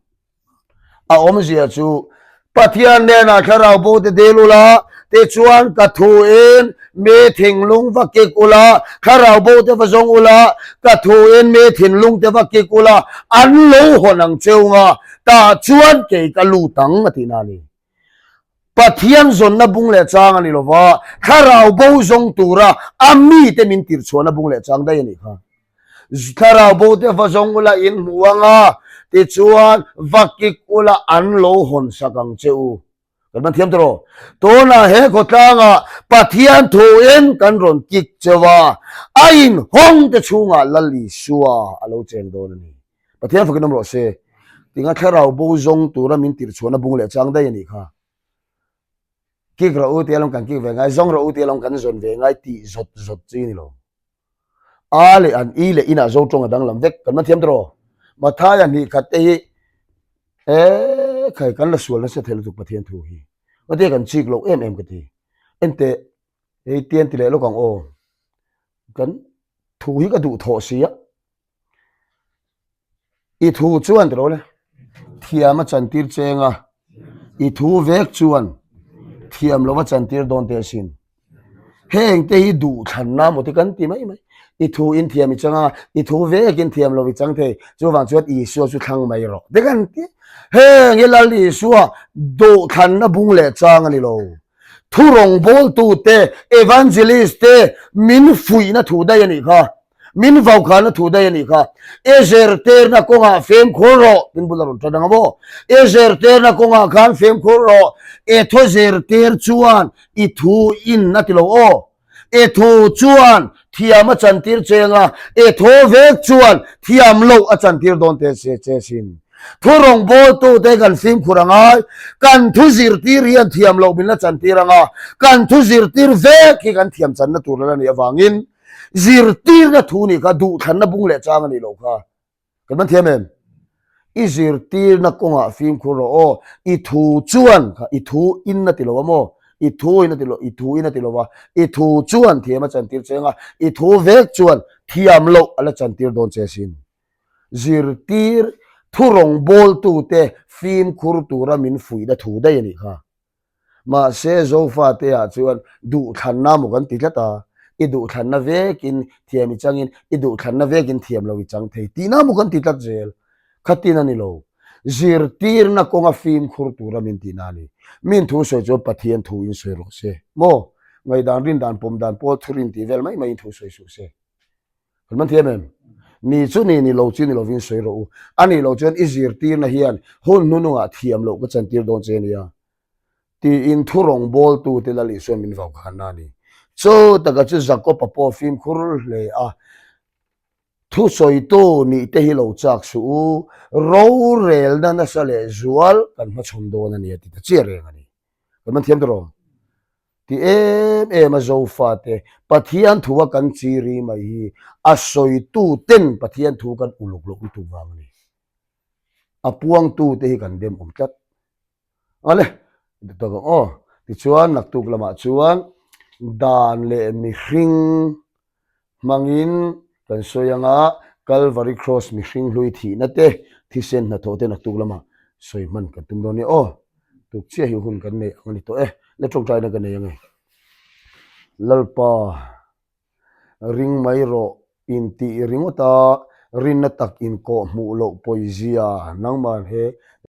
A awmzia chu, Pathian hnenah thlarau bo te dil ula, tichuan ka thuin mi thinlung va kik ula, thlarau bo te va zawng ula, ka thuin mi thinlung te va kik ula, an lo hawn ang cheu nga, tah chuan kei ka lut ang a tihna a ni. Pathian zawnna bung leh chang a ni lo va, thlarau bo zawng tura a mite min tirchhuahna bung leh chang daih a nih kha. Thlarau bo te va zawng ula in hmu ang a, tichuan va kik ula an lo hawn sak ang che u. Kan man thiam tawh. Tunah he khawtlangah Pathian thuin kan rawn kik cheu a, a inhawng te chhungah Lal Isua a lo cheng dawn a ni. Pathian fakin awm rawh se. Tinga thlarau bo zawng tura min tirhchhuahna bung leh chang daih a nih kha. Kik rawh u tia lawng kan kik ve ngai, zawng rawh u tia lawng kan zawn ve ngai tih zawt zawt chi ni lo. A leh an i leh inah zo tawng a danglam vek. Kan man thiam tawh rawh. Mathaia hnih khat te hi e khai kan la sual nasa thei lutuk Pathian thu hi. Ngatia kan chik loh em em ka ti. Enteh hei tian ti leh lawk ang aw. Kan thu hi ka duh thawh si a. I thu chuan tilo le thiam a chantir cheng a, i thu vek chuan thiam lova chantir dawn te asin. Heng te hi duhthlanna maw te kan ti mai mai. I thu in thiam i chang a, i thu vek in thiam lo i chang thei. Chuvang chuan Isua chu thlang mai rawh te kan ti. Heng hi Lal Isua duhthlanna bung leh chang a ni lo. Thu rawngbawltu te, evangelist te min fuihna thu daih a nih kha. Min vaukhana thu daih a nih kha. E zirtirna kawngah fimkhur rawh, tin bul a rawn tan ang a maw? E zirtirna kawngah khan fimkhur rawh, e thaw zirtir chuan i thu in a ti lo aw. E thu chuan thiam a chantir cheng a, e thaw vek chuan thiam loh a chantir dawn te se che sin. Thu rawngbawltute kan fimkhur a ngai, kan thu zirtir hian thiam loh min la chantir ang a, kan thu zirtir vek hi kan thiam channa tur la nih avangin, Zirtirna thu nih kha duhthlanna bung leh chang a nih loh kha. Kan man thiam em? I zirtirna kawngah fimkhur rawh aw, i thu chuan kha i thu in a ti lo a maw? I thu in a ti lo, i thu in a ti lo a, i thu chuan thiam a chantir che anga, i thu vek chuan thiam loh a la chantir dawn che sin. Zirtir thu rawngbawltute fimkhur tura min fuihna thu daih a nih kha. Mahse, Zofateah chuan duhthlanna maw kan ti tlat a, i duhthlanna vekin thiam i changin i duhthlanna vekin thiam lo i chang thei tihna maw kan ti tlat zel. Khatin a ni lo. Zirtirna kawnga fimkhur tura min tihna a ni. Min thu sawi chuan Pathian thu in sawi rawh se. Maw? Ngaihdan rindan pawm dan pawl thurin tih vel mai maiin thu sawi suh se. Kan man thiam em? Ni chu ni ni lo chu ni lovin sawi rawh u. A nih loh chuan i zirtirna hian hun hnunungah thiam loh ka chantir dawn che nia. Tiin thu rawngbawltute Lal Isuan min vau khanna a ni. Chu taka chu Jakob-a pawh fimkhur hle a, Thusawitu nih te hi lo chak suh u, rorelna nasa leh zual kan hmachhawn dawn a ni a ti ta chiah reng a ni. Kan man thiam tawh. Ti em em a Zofate Pathian thu a kan chi ri mai hi a sawitu ten Pathian thu kan uluk loh lutuk vang a ni. A puangtu te hi kan dem awm tlat. Ale, duh tak ang aw. Tichuan naktuk lamah chuan dan leh mihring hmangin kan sawi anga Calvary Cross mihring hlui thihna te, thisen hnathawh te naktuk lamah sawi hman kan tum dawn nia aw. Tuk chiah hi hun kan nei ang a ni tawh e. La tawngtaina ka nei ange. Lalpa ring mai rawh intih ringawta rinna tak inkawh hmuh loh pawizia nangmah he.